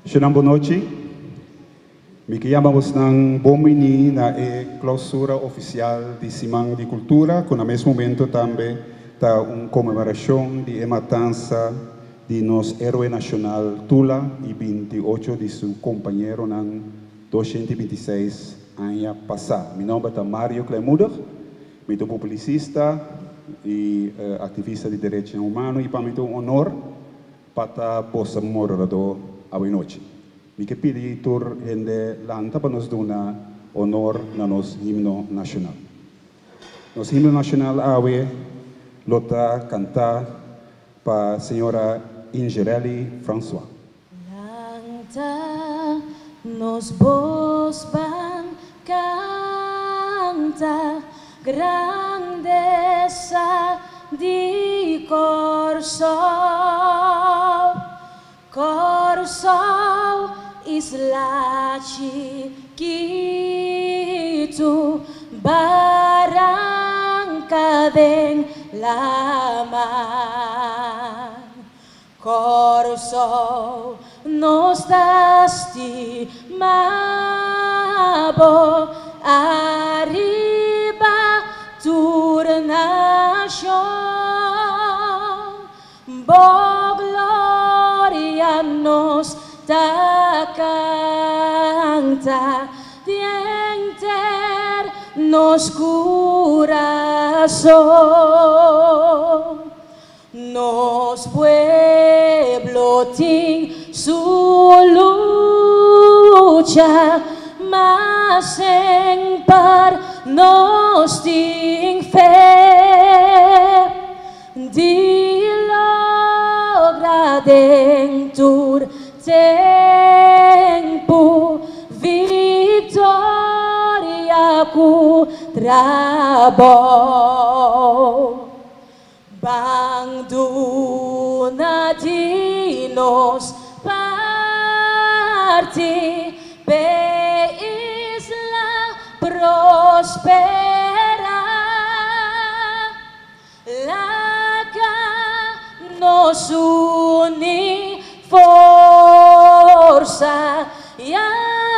Shonnan bon nochi. Mi ke yama bosnan bon bini na e klousura ofisial di Siman di Kultura ku na mes momento tambe ta un konmemorashon di e matansa di nos héroe nashonal Tula i 28 di su kompañeronan 226 aña pasá. Mi nòmber ta Mario Kleinmoedig, mi ta un publisista i aktivista di derechonan humano i pa mi ta un honor pa ta boso moderador awe nochi. Mi ke pidi tur hende lanta pa nos duna honor na nos himno nashonal. Nos himno nashonal awe lo ta kantá pa señora Ingerelli Francois. Lanta nos bos ban kanta grandesa di Kòrsou. Kòrsou isla chikitu baranka den laman. Kòrsou nos ta stima bo ariba tur nashon. Bo gloria nos ta kanta denter nos kurason. Nos pueblo tin su lucha, ma semper nos tin fe di logra den tur tempu viktoria ku trabou. Ban duna di nos parti p'e isla prosperá. Laga nos uni forsa i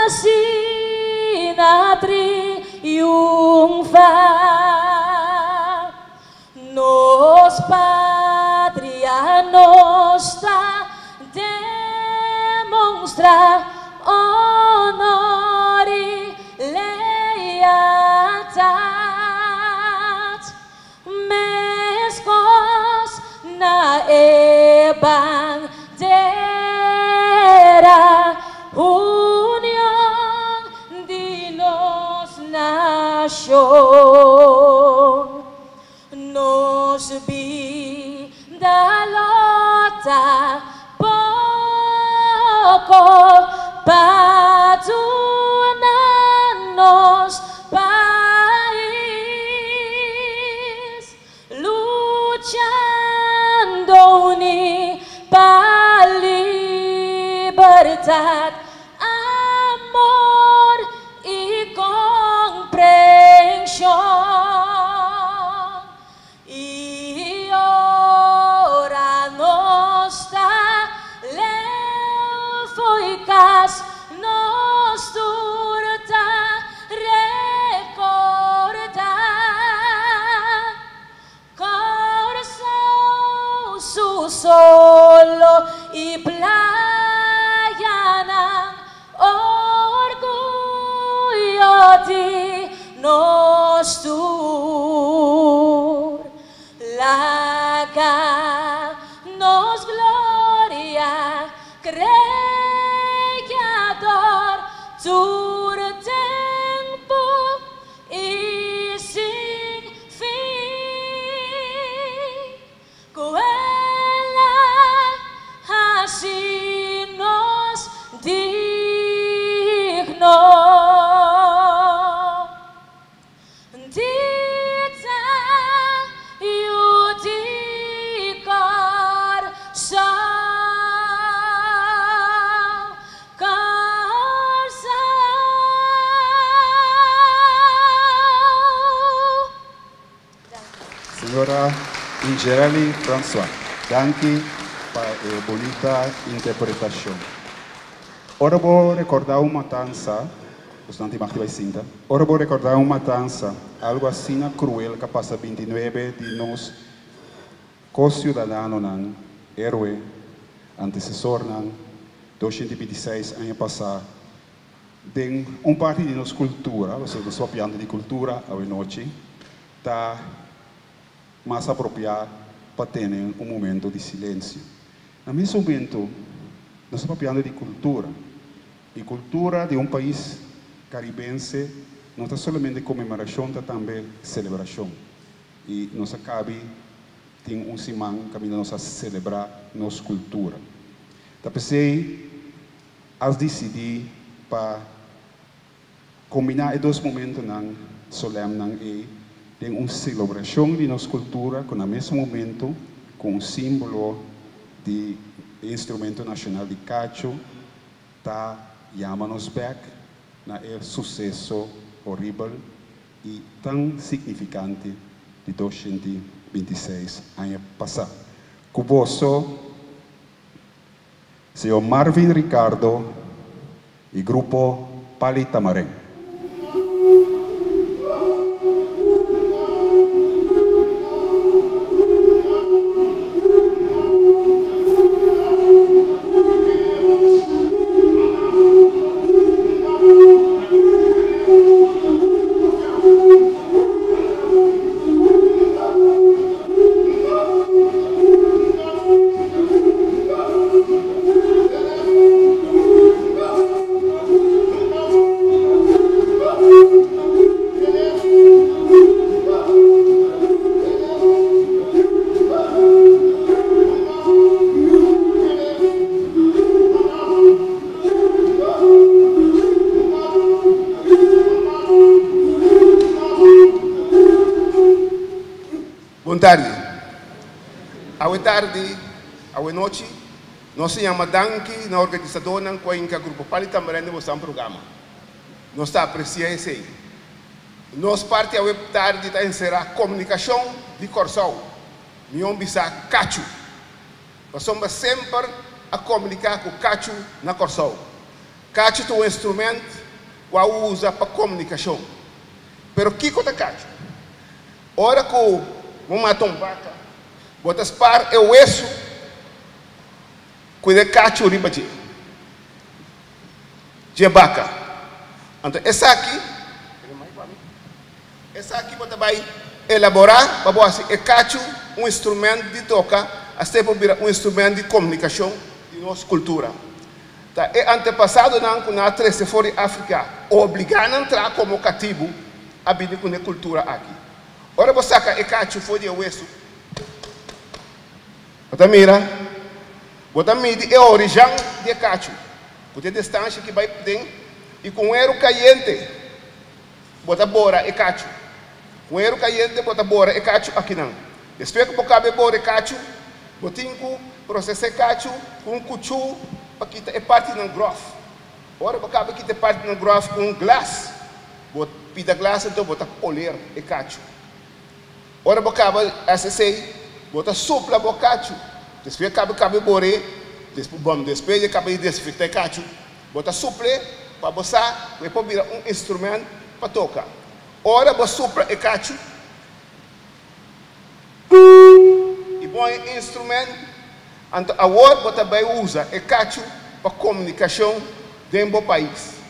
asina triunfá. Nos patria nos ta demonstrá honor i lealtat. Meskos na e bandera, union di nos nashon. Nos bida lo ta poko pa duna nos pais, luchando uní pa libertat, amor i komprenshon. I ora nos ta leu fo'i kas, nos tur ta rekordá Kòrsou su solo i playanan, orguyo di nos tur. Laga nos gloria Kreador tur tempu i sin fin. Ku el a hasi nos digno di ta yu di Kòrsou, Kòrsou. Señora Ingerelli Francois, danki pa e bunita interpretacion. Ora bo rekordá un matansa, bosnan tin mag di bai sinta. Ora bo rekordá un matansa, algu asina kruel ku a pasa 29 di nos ko-siudadanonan, héroe, antesesornan, 226 aña pasá, den un parti di nos kultura, pasobra nos papiando di kultura awe nochi, ta mas apropiá pa tene un momento di silensio. Na mes momento, nos ta papiando di kultura. I kultura di un pais karibense no ta solamente konmemorashon, ta tambe selebrashon. I nos a kabi tin un siman kaminda nos a selebrá nos kultura. Ta p'esei a disidí pa kombiná e dos momentonan solèmnan ei den un selebrashon di nos kultura ku na mes momento ku un símbolo di e instrumento nashonal di kachu ta yama nos bèk na e suseso horibel i tan signifikante di 226 aña pasá. Ku boso, señor Marvin Ricardo i grupo Pal'i Tamarijn. Bon tardi. Awe tardi, awe nochi, nos ta yama danki na organisadónan ku a hinka Grupo Pal'i Tamarind den boso programa. Nos ta apresiá esei. Nos parti awe tardi ta enserá komunikashon di Kòrsou, mihó bisá kachu. Pasobra semper a komuniká ku kachu na Kòrsou. Kachu ta un instrumènt ku a usa pa komunikashon. Pero kiko ta kachu? Ora ku bo mata un baka, bo ta spar e wesu ku e kachu riba dje, dje baka. Anto esaki, esaki bo ta bai elaborá pa bo hasi e kachu un instrumènt di toka, asta e por bira un instrumènt di komunikashon di nos kultura. Ta e antepasadonan ku nan a trese for di Afrika, obligá nan traha komo katibu, a bini ku ne kultura aki. Ora bo saka e kachu for di e wesu, bo ta mira, bo ta midi e orijan di e kachu, ku ta e distansha ki bai den, i ku un eru kayente bo ta bora e kachu. Ku un eru kayente bo ta bora e kachu akinan. Despues ku bo kaba e bora e kachu, bo tin ku prosesa e kachu ku un kuchú pa kita e partinan gròf. Ora bo kaba kita e partinan gròf ku un glas, bo pida glas anto bo ta poler e kachu. Ora bo kaba hasi esei, bo ta supla bo kachu. Despues kaba kaba e bor'é, bon despues di kaba di desinfektá e kachu, bo ta supl'é pa bo sa ku e por bira un instrumènt pa toka. Ora bo supla e kachu i bon e instrumènt, anto awor bo ta bai usa e kachu pa komunikashon den bo pais.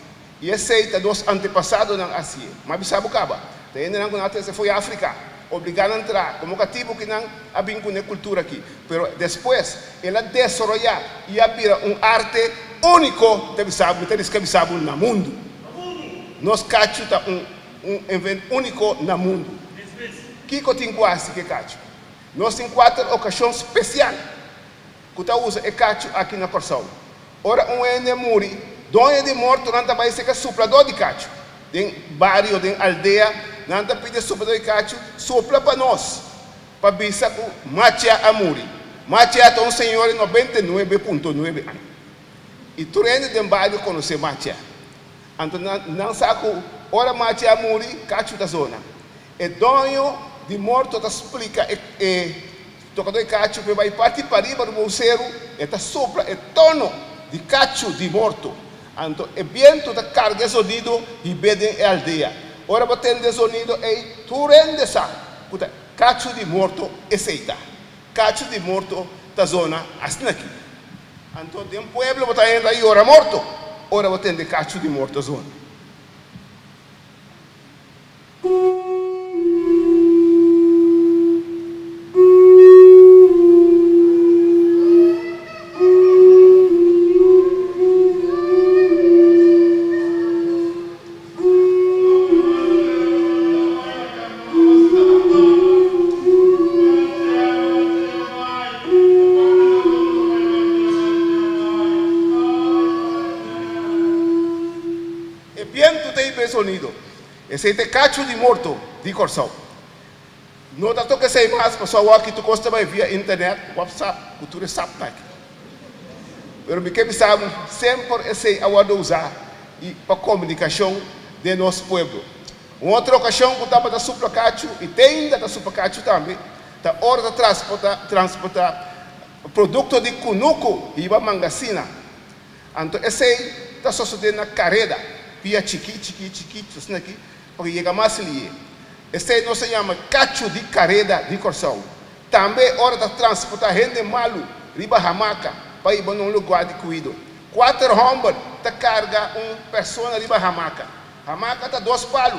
I esei ta nos antepasadonan a hasié. Ma bisa bo kaba, ta hendenan ku nan a trese fo'i Afrika, obligá nan traha komo katibu ki nan a bin ku ne kultura aki. Pero despues el a desaroyá i a bira un arte úniko, ta bisa bo, mi ta riska bisa bo, na mundu. Nos kachu ta un un event úniko na mundu. Kiko tin ku hasi ku e kachu? Nos tin kuater okashon spesial ku ta usa e kachu aki na Kòrsou. Ora un hende muri, doño di mortonan ta bai seka supladó di kachu. Den bario, den aldea, nan ta pidi e supladó di kachu, Supla pa nos, pa bisa ku Machia a muri. Machia ta un señor di 99.9 aña. I tur hende den bario konosé Machia. Anto nan sa ku ora Machia muri, kachu ta zona. E doño di morto ta splika e tokadó di kachu ku e bai parti pariba riba un seru, e ta supla e tono di kachu di morto. Anto e bientu ta karga e zonido hib'é den e aldea. Ora bo tende e zonido ei, tur hende sa ku ta kachu di morto esei ta. Kachu di morto ta zona asin'aki. Anto den pueblo bo ta hende a yora morto ora bo tende kachu di morto zona. E bientu ta hiba e sonido. Esei ta e kachu di morto di Kòrsou. No ta toka esei mas pasobra awor aki tur kos ta bai via internet, whatsapp ku tur e sapnan aki. Pero mi ke bisa bo semper esei a wòrdu usá i pa komunikashon den nos pueblo. Un otro okashon ku tabata supla kachu i te ainda ta supla kachu tambe ta ora ta transportá transportá produkto di kunuku hiba mangasina. Anto esei ta sosodé na kareda, pia chikí, chikí, chikí, asina aki, pa yega mas lié. Esei nos ta yama kachu di kareda di Kòrsou. Tambe ora ta transportá hende malu riba hamaka pa hiba na un lugá di kuido. Kuater hòmber ta karga un persona riba hamaka. Hamaka ta dos palu.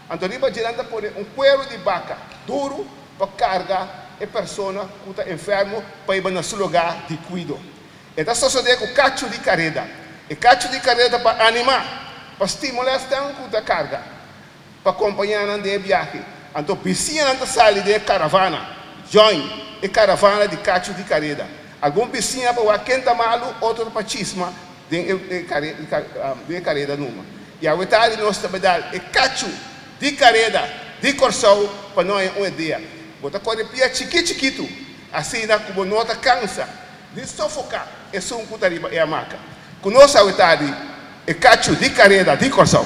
Anto riba dje nan ta pone un kueru di baka duru pa karga e persona ku ta enfermo pa hiba na su lugá di kuido. E ta sosodé ku kachu di kareda. E kachu di kareda ta pa animá, pa stimulá esnan ku ta karga, pa kompañá nan den e biahe. Anto bisiñanan ta sali den e karavana, join e karavana di kachu di kareda. Algun bisiña pa wak ken ta malu, otro ta pa chisma den e kareda numa. I awe tardi nos ta bai dal e kachu di kareda di Kòrsou pa no haña un idea. Bo ta kore pia chikí chikitu, asina ku bo no ta kansa. Di sofoká esun ku ta riba e hamaka ku nos awe ta di e kachu di kareda di Kòrsou.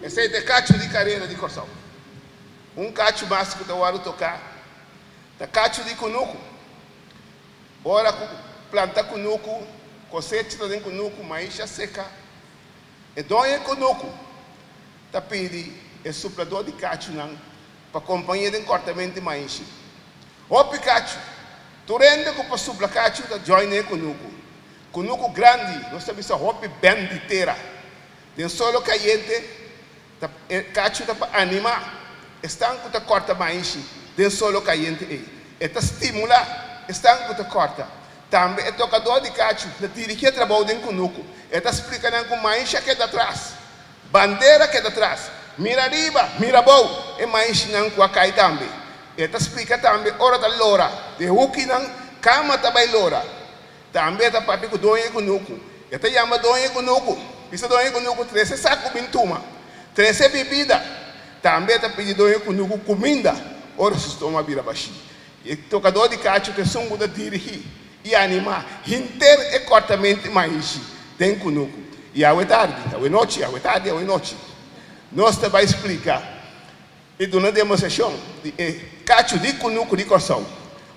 Esei ta e kachu di karera di Kòrsou. Un kachu mas ku ta wòrdu toká ta kachu di kunuku. Ora ku planta kunuku, kosecha ta den kunuku, maisha seka. E doño e kunuku ta pidi e supladó di kachunan pa kompañ'é den kòrtamentu di maishi. Hopi kachu! Tur hende ku por supla kachu ta join e kunuku. Kunuku grandi, nos ta bisa hopi bènt di tera. Den solo kayente Ta e kachu ta pa animá esnan ku ta kòrta maishi den solo kayente ei. E ta stimulá esnan ku ta kòrta. Tambe e tokadó di kachu ta dirigí e trabou den kunuku. E ta splika nan ku maishi a keda atras, bandera a keda atras, mira ariba, mira abou, e maishinan ku a kai tambe. E ta splika tambe ora ta lora den hukinan, kama ta bai lora. Tambe e ta papia ku doño e kunuku. E ta yama doño e kunuku, bisa doño e kunuku, Trese saku bin tuma. Trese bibida. Tambe e ta pidi doño e kunuku kuminda ora su stoma a bira bashí. E tokadó di kachu ta esun ku ta dirigí i animá henter e kòrtamenti maishi den kunuku. I awe tardi, awe nochi, awe tardi, awe nochi, nos ta bai splika I duna demostrashon di e kachu di kunuku di Kòrsou.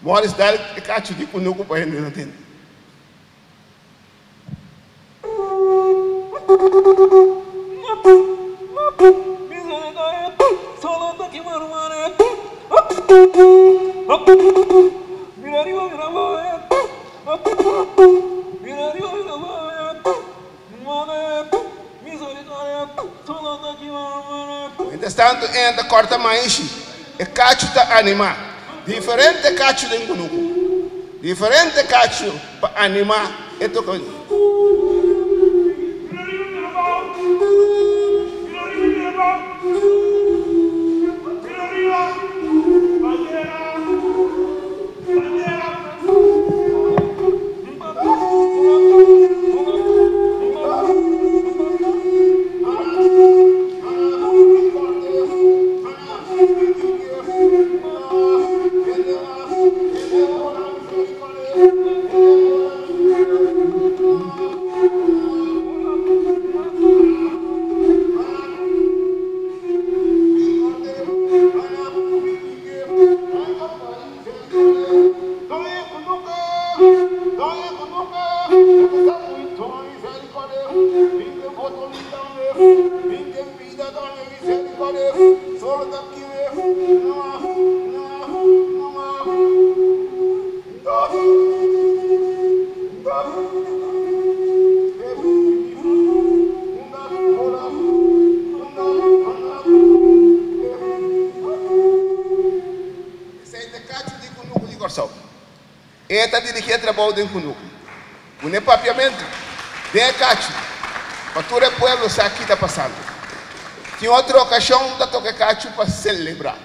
Morris dal e kachu di kunuku pa hende no tende. Mientrastantu N ta kòrta maishi, e kachu ta animá. Diferente kachu den kunuku. Diferente kachu pa animá e toka. Esei ta e kachu di kunuku di Kòrsou. E ta dirigí e trabou den kunuku. Pone papiamentu den e kachu pa tur e pueblo sa ki ta pasando. Tin otro okashon ta toka e kachu pa selebrá.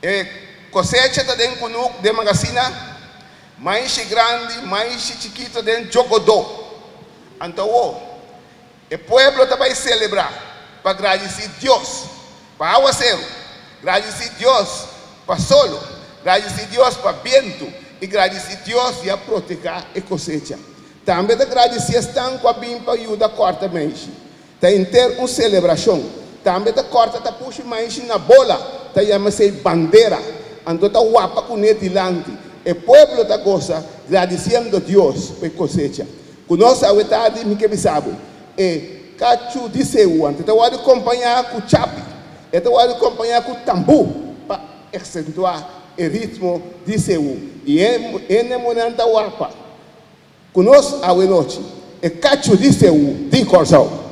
E kosecha ta den kunuku den magasina, maishi grandi, maishi chikito den djogodó. Anto awor e pueblo ta bai selebrá pa gradisí Dios pa awaseru, gradisí Dios pa solo, gradisí Dios pa bientu i gradisí Dios di a protehá e kosecha. Tambe ta gradisí esnan ku a bin pa yuda kòrta maishi. Ta henter un selebrashon. Tambe ta kòrta tapushi maishi na bola, ta yama esei bandera. Anto ta wapa kuné dilanti. E pueblo ta gosa gradisiendo Dios pa e kosecha. Ku nos awe tardi mi ke bisa bo, e kachu di seú anto ta wòrdu kompañá ku chapi, e ta wòrdu kompañá ku tambú pa eksentuá e ritmo di seú. I e hende ta wapa. Ku nos awe nochi, e kachu di seú di Kòrsou.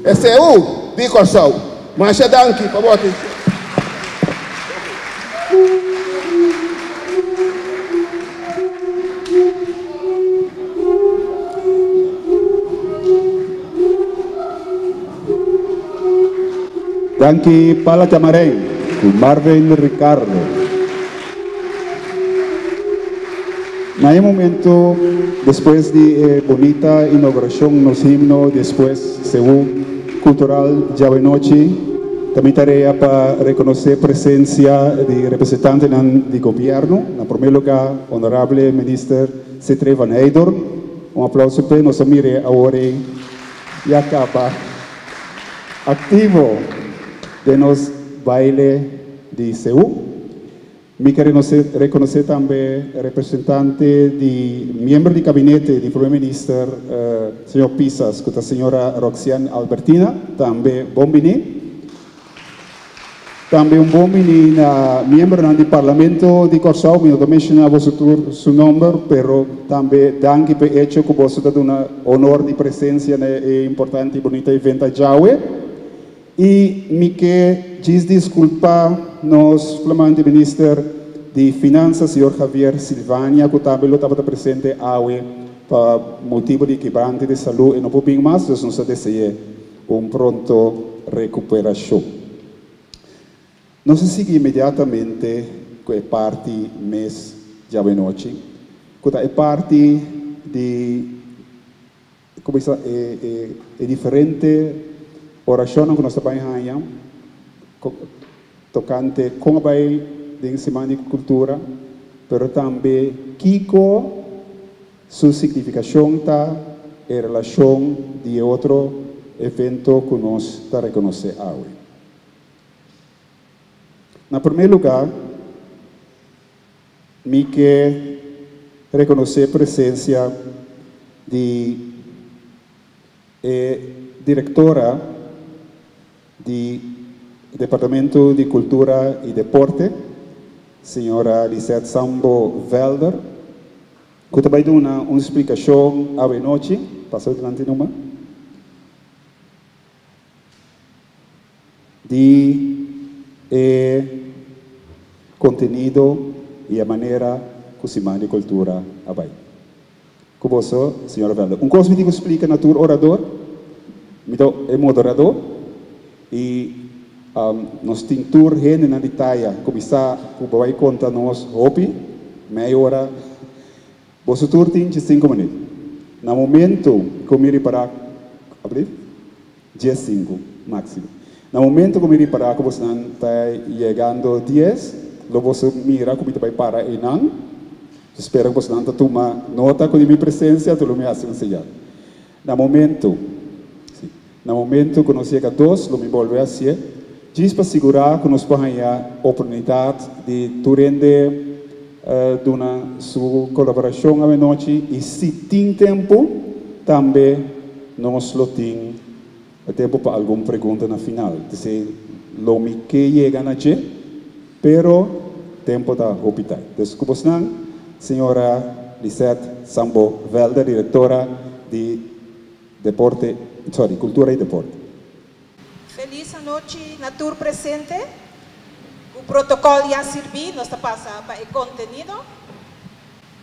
E seú di Kòrsou. Masha danki pa bo atenshon. Danki Pala Chamarén ku Marvin Ricardo. Na e momento despues di e bonita inauguracion nos himno despues Seú Cultural djawe-nochi ta mi tarea pa reconoce presencia di representantenan di gobierno, na prome lugar Honorable Minister Cetre van Heydoorn, un aplauso p'e, nos a mir'e awor ei ya caba activo den nos baile di Seú. Mi ke rekonosé tambe representante di miembro di kabinete di Prome Minister señor Pisas ku ta señora Roxianne Albertina, tambe bon bini. Tambe un bon bini na miembronan di Parlamento di Kòrsou, mi no ta menshoná boso tur su nòmber, pero tambe danki pa e echo ku boso ta duna honor di presensia na e importante i bunita evento djawe. I mi ke djis diskulpá nos flamante Minister di Finansa, señor Javier Silvania, ku tambe lo tabata presente awe, pa motibu di kebrante di salú e no por bin mas, dus nos ta dese'é un pronto rekuperashon. Nos a sigui inmediatamente ku e parti mes djawe nochi, ku ta e parti di. Kuminsá e e e diferente orashonnan ku nos ta bai haña tokante kon a bai den Siman di Kultura, pero tambe kiko su signifikashon ta. e relashon di e otro evento ku nos ta rekonosé awe. Na promé lugá, mi ke rekonosé presensia di e direktora di Departamento di Kultura i Deporte, señora Lisette Sambo Velder, ku ta bai duna un splikashon awe nochi. Pasa dilanti numa. Di e kontenido i e manera ku Siman di Kultura a bai. Ku boso, señora Velder. Un kos mi tin ku splika na tur orador, mi ta e moderador i nos tin tur hendenan di taya ku mi sa ku bo bai konta nos hopi, mei ora. Boso tur tin diesinku minüt. Na momento ku mi ripará, ablief? 15, máksimo. Na momento ku mi ripará ku bosnan ta yegando dies, lo boso mira ku mi ta bai para einan. Mi spera ku bosnan ta tuma nota ku di mi presensia, anto lo mi hasi un señal. Na momento, sí, na momento ku nos yega dos, lo mi bolbe hasié, djis pa sigurá ku nos por haña oportunidat di tur hende duna su kolaborashon awenochi i si tin tempu, tambe nos lo tin tempu pa algun pregunta na final. P'esei lo mi ke yega na dje, pero tempu ta hopi tai. Dus ku bosnan, señora Lisette Sambo Velder, direktora di Deporte, sorry, Kultura i Deporte. Felis anochi na tur presente. Ku protokòl ya sirbí, nos ta pasa pa e kontenido.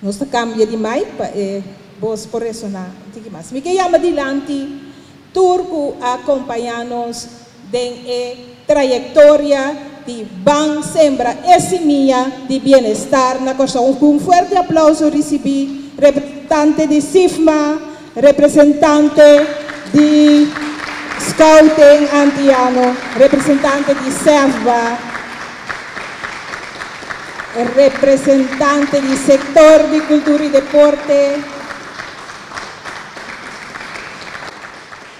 Nos ta kambia di mic pa e bos por resoná un tiki mas. Mi ke yama dilanti tur ku a kompañá nos den e trayektoria di Ban Sembra e Simia di Bienestar na Kòrsou. Ku un fuerte aplouso risibí representante di SIFMA, representante di Scouting Antiano, representante di SEFBA, Representante di sektor di kultura i deporte,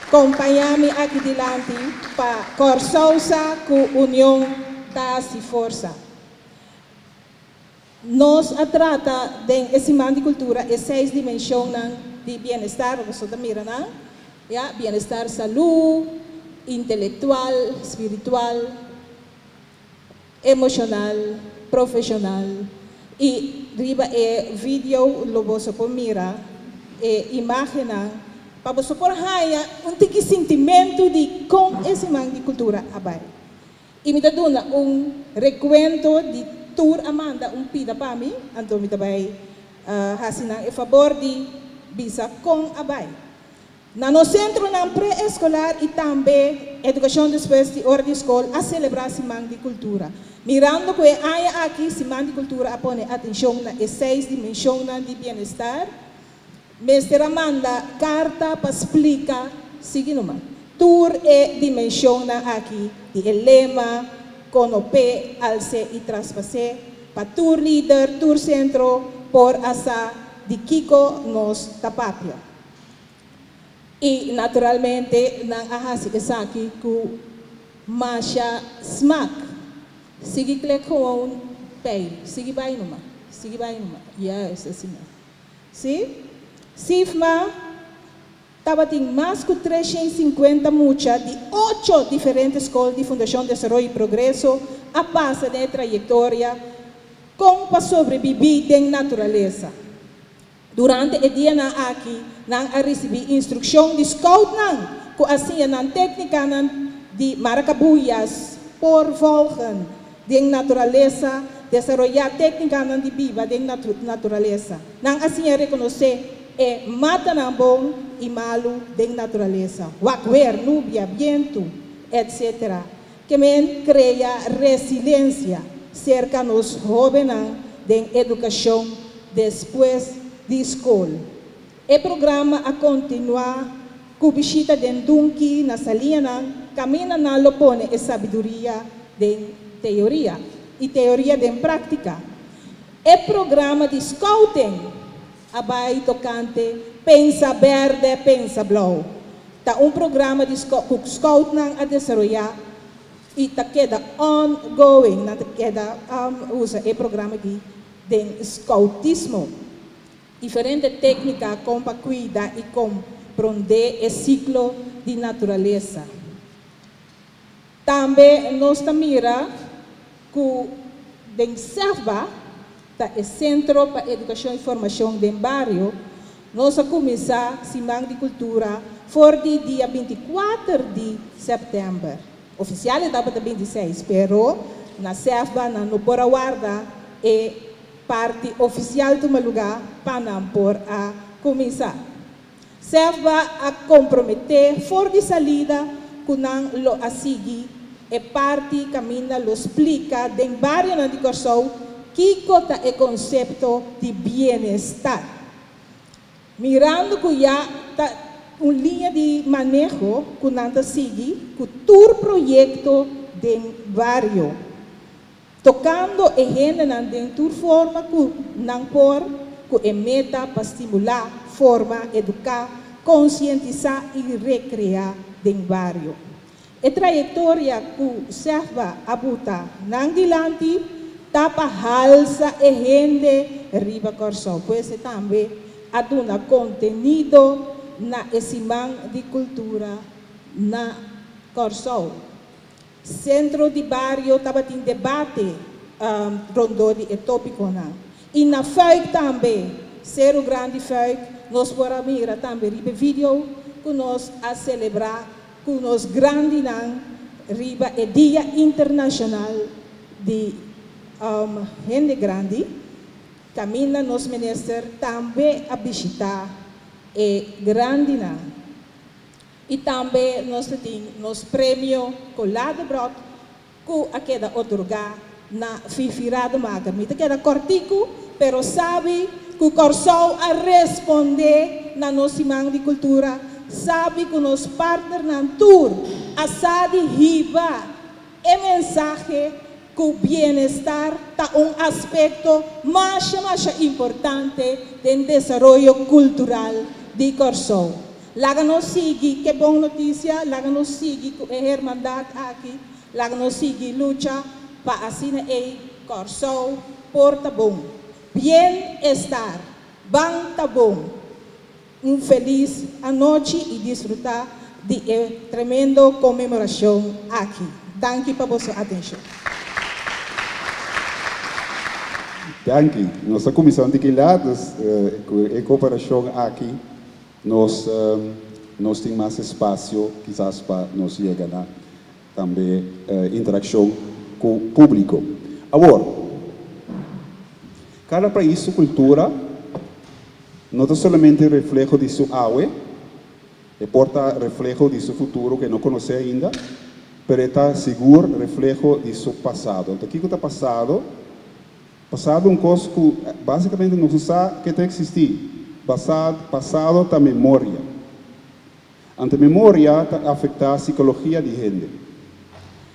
kompañá mi aki dilanti pa Kòrsou sa ku union ta hasi forsa. Nos a trata den e Siman di Kultura e seis dimenshonnan di bienestar, boso ta mira nan, ya, bienestar salú, intelektual, spiritual, emoshonal, profeshonal i riba e video lo boso por mira e imágennan pa boso por haña un tiki sintimentu di kon e siman di kultura a bai. I mi ta duna un rekuento di tur a manda un pida pa mi, anto mi ta bai hasi nan e fabor di bisa kon a bai. Na nos sentronan pre-eskolar i tambe edukashon despues di ora di skol a selebrá Siman di Kultura. Mirando ku e aña aki Siman di Kultura a pone atenshon na e seis dimenshonnan di bienestar, mester a manda karta pa splika, sigui numa, tur e dimenshonnan aki di e lema Konopé, Als'é i Traspas'é pa tur lider, tur sentro por a sa di kiko nos ta papia. I naturalmente nan a hasi esaki ku masha smak. Sigui klek gewoon pijl. Sigui bai numa. Sigui bai numa. Juist asina. Si? Sifma tabatin mas ku 350 mucha di ocho diferente skol di Fundashon Desaroyo i Progreso a pasa den e trayektoria Kon pa Sobrebibí den Naturalesa. Durante e dianan aki nan a risibí instrukshon di scoutnan ku a siña nan téknikanan di marakabuyas, por volgen den naturalesa, desaroyá téknikanan di biba den naturalesa. Nan a siña rekonosé e matanan bon i malu den naturalesa, wak wer, nubia, bientu, etc. Ke men krea resilensia serka nos hóbennan den edukashon despues di skol. E programa a kontinuá ku bishita den Dunki na Saliñanan kaminda nan lo pone e sabiduria den teoria i teoria den práktika. E programa di scouting a bai tokante. Pensa Bèrdè, Pensa Blou. Ta un programa di ku scoutnan a desaroyá i ta keda ongoing, nan ta keda usa e programa aki den scoutismo. Diferente téknika kon pa kuida i komprondé e siklo di naturalesa. Tambe nos ta mira ku den SEFBA, ta e Sentro pa Edukashon i Formashon den Bario, nos a kuminsá Siman di Kultura for di dia 24 di sèptèmber. Ofisial e tabata 26, pero na SEFBA nan no por a warda e parti ofisial tuma lugá pa nan por a kuminsá. SEFBA a komprometé for di salida ku nan lo a sigui e parti kaminda lo splika den barionan di Kòrsou kiko ta e konsepto di bienestar. Mirando ku ya ta un liña di maneho ku nan ta sigui ku tur proyekto den bario. Tokando e hendenan den tur forma ku nan por, ku e meta pa stimulá, forma, eduká, konsientisá i rekreá den bario. E trayektoria ku SEFBA a buta nan dilanti ta pa halsa e hende riba Kòrsou. Pues e tambe a duna kontenido na e Siman di Kultura na Kòrsou. Sentro di bario tabatin debate rondó di e tópikonan. I na Fuik tambe, Seru Grandi Fuik, nos por a mira tambe riba e video ku nos a selebrá ku nos grandinan riba e Dia Internashonal di Hende Grandi, kaminda nos minister tambe a bishitá e grandinan. I tambe nos ta tin nos premio Colá de Brot ku a keda otorgá na Fifi Rademaker. Mi ta keda kòrtiku, pero sabi ku Kòrsou a respondé na nos Siman di Kultura, sabi ku nos partnernan tur a sa di hiba e mensahe ku bienestar ta un aspekto masha masha importante den desaroyo kultural di Kòrsou. Laga nos sigui ku e bon notisia, laga nos sigui ku e hermandat aki, laga nos sigui lucha pa asina ei Kòrsou por ta bon. Bienestar, ban ta bon. Un felis anochi i disfrutá di e tremendo konmemorashon aki. Danki pa boso atenshon. Danki. Nos ta kuminsá un tiki lat, dus ku e koperashon aki nos nos tin mas espasio kisas pa nos yega na tambe interakshon ku públiko. Awor, kada pais su kultura no ta solamente refleho di su awe, e por ta refleho di su futuro ku e no konosé ainda, pero e ta sigur refleho di su pasado. Anto kiko ta pasado? Pasado un kos ku básikamente nos no sa ke ta eksistí. Pasado ta memoria. Anto memoria ta afektá sikologia di hende.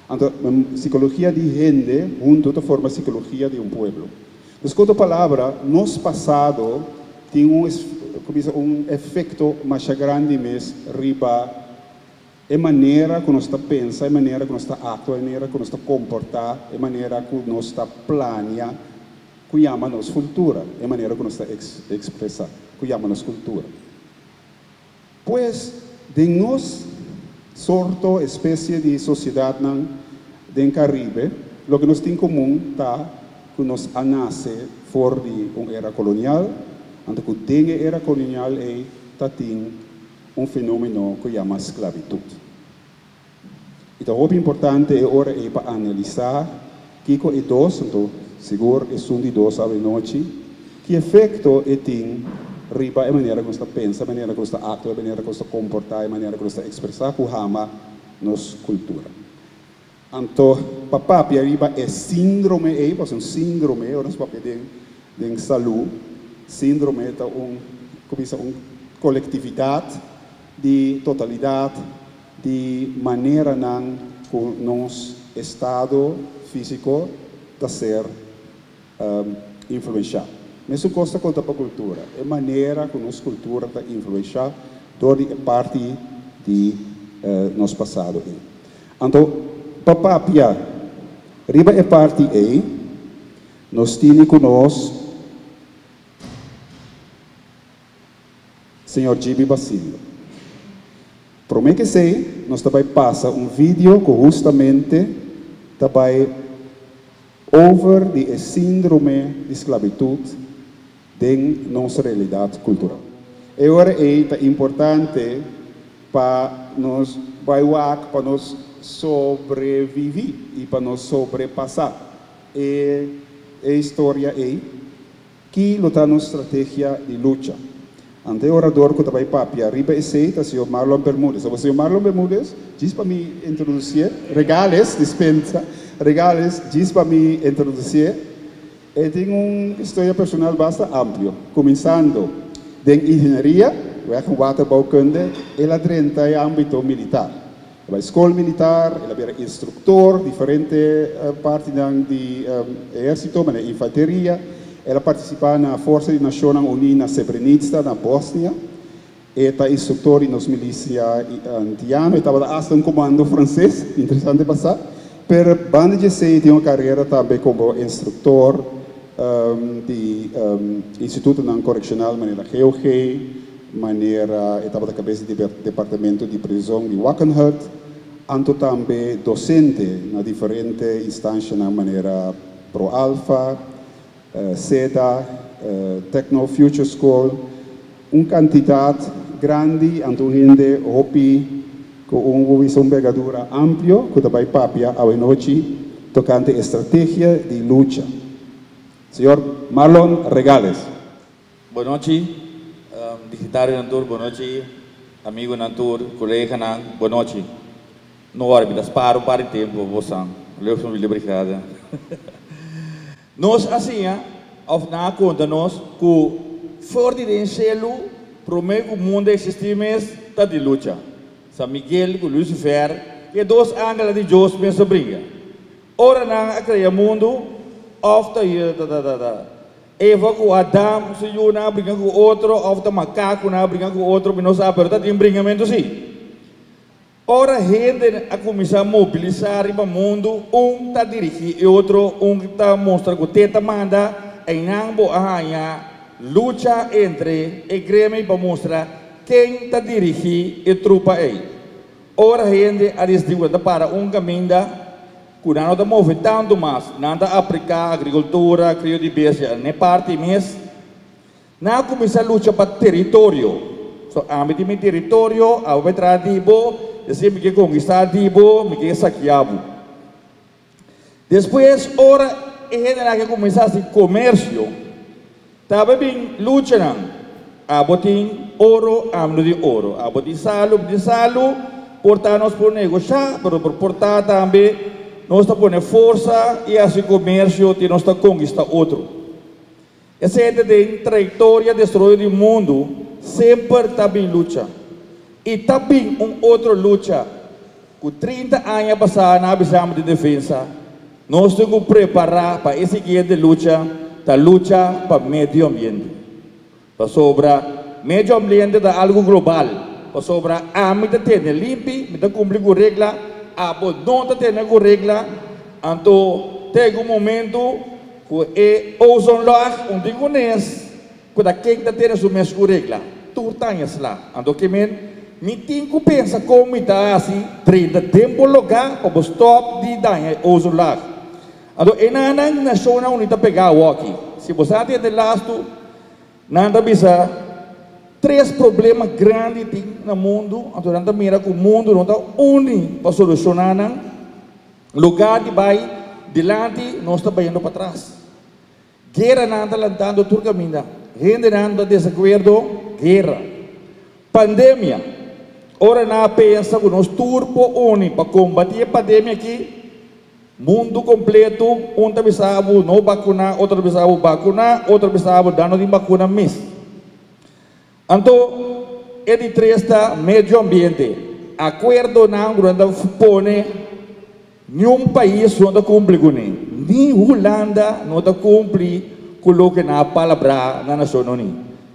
Anto sikologia di hende huntu ta forma sikologia di un pueblo. Dus ku otro palabra, nos pasado tin un ku bisa un efekto masha grandi mes riba e manera ku nos ta pensa, e manera ku nos ta aktua, e manera ku nos ta komportá, e manera ku nos ta plania ku yama nos kultura, e manera ku nos ta ekspresá ku yama nos kultura. Pues, den nos sorto, espesie di sosiedatnan den Karibe, loke nos tin komun ta ku nos a nase for di un era kolonial, anto ku den e era kolonial ei ta tin un fenómeno ku yama sklabitut. I ta hopi importante e ora ei pa analisá kiko e dos, anto sigur esun di dos awenochi, ki efekto e tin riba e manera ku nos ta pensa, e manera ku nos ta aktua, e manera ku nos ta komportá, e manera ku nos ta ekspresá ku hama nos kultura. Anto pa papia riba e síndrome ei, pasobra un síndrome, ora nos papia den den salú, síndrome ta un, kuminsa un kolektividat di totalidat di maneranan ku nos estado físiko ta ser influenshá. Mesun kos ta konta pa kultura. E manera ku nos kultura ta influenshá dor di e parti di nos pasado ei. Anto pa papia riba e parti ei, nos tini ku nos Señor Gibi Basilio. Promé ku esei, nos ta bai pasa un video ku hustamente ta bai over di e síndrome di sklabitut den nos realidat kultural. E ora ei ta importante pa nos bai wak pa nos sobreviví i pa nos sobrepasá e e historia ei. Ki lo ta nos strategia di lucha? Ante e orador ku ta bai papia riba esei ta señor Marlon Bermudez. Awor señor Marlon Bermudez, djis pa mi introdusié, Regales, dispensa, Regales, djis pa mi introdusié, e tin un historia personal basta amplio. Kuminsando den ingenieria, weg en waterbouwkunde, el a drenta e ámbito militar. El a bai skol militar, el a bira instruktor diferente partinan di ehérsito, manera infanteria. El a partisipá na Forsa di Nashonnan Uní na Srebrenica, na Bosnia. E ta instruktor di nos milisia antiano. E tabata asta un komando franses, interesante pa sa. Pero banda di esei e tin un karera tambe komo instruktor di institutonan korekshonal manera GOG, Manera e tabata kabes di departamento di prizon di Wackenhut, anto tambe dosente na diferente instanshanan manera Pro Alfa, seda, Techno Future School, un kantidat grandi anto un hende hopi ku un wisa un bergadura amplio ku ta bai papia awenochi tokante e strategia di lucha. Señor Marlon Regales. Bonochi digitarionan tur, bonochi amigonan tur, coleganan, bonochi. No worry, mi ta spara un par di tempo pa bosan, leu familia brigada. Nos a siña of nan a conta nos cu for di den cielo, prome cu mundo a existi mes, ta di lucha. San Miguel cu Lucifer, cu e dos angelnan di Dios mes a bringa. Ora nan a crea mundo, of ta ta Eva ku Adam su yunan a bringa ku otro òf ta makakunan a bringa ku otro, mi no sa, pero ta tin bringamentu sí. Ora hende a kuminsá mobilisá riba mundu, un ta dirigí e otro, un ta mustra ku te ta manda, einan bo a haña lucha entre e gremio pa mustra ken ta dirigí e trupa ei. Ora hende a disidí ku nan ta para un kaminda, Ku nan no ta move tantu mas, nan ta apliká agrikultura, krio di bestia n'e parti mes. Nan a kuminsá lucha pa teritorio. So, ami tin mi teritorio, abo bai traha di bo, esei mi ke konkistá di bo, mi ke sakia bo. Despues, ora e hendenan ke kuminsá hasi komersio, tabata bin luchanan. Abo tin oro, ami no tin oro. Abo tin salu, mi tin salu. Por ta nos por negoshá, pero por por ta tambe nos ta pone forsa i hasi komersio tin nos ta konkistá otro. Esei ta den trayektoria desaroyo di mundu semper ta bin lucha. I ta bin un otro lucha ku 30 aña pasá nan a bisa mi di defensa, nos tin ku prepará pa e siguiente lucha ta lucha pa medio ambiente. Pasobra medio ambiente ta algu global. Pasobra ami ta tene limpi, mi ta kumpli ku regla, abo no ta tene ku regla, anto ta yega un momento ku e ozonlaag un tin ku nes ku ta ken ta tene su mes ku regla. Tur ta haña sla. Anto ke men mi tin ku pensa kon mi ta hasi drenta den bo lugá pa bo stòp di daña e ozonlaag. Anto e nannan Nashonnan Uní ta pegá awoki. Si bo sa tende lastu, nan ta bisa tres problema grandi tin na mundu, anto nan ta mira ku mundu no ta uni pa solushoná nan. Lugá di bai dilanti, nos ta bayendo patras. Gueranan ta lantando tur kaminda. Hendenan ta desakuerdo, guera. Pandemia. Ora nan a pensa ku nos tur por uni pa kombatí e pandemia aki, mundu kompleto, un ta bisa bo no bakuná, otro ta bisa bo bakuná, otro ta bisa bo da no tin bakuna mes. Anto e di tres ta medio ambiente. Akuerdonan ku nan ta pone niun pais no ta kumpli kuné. Ni Hulanda no ta kumpli ku loke nan a palabrá na Nashon Uní.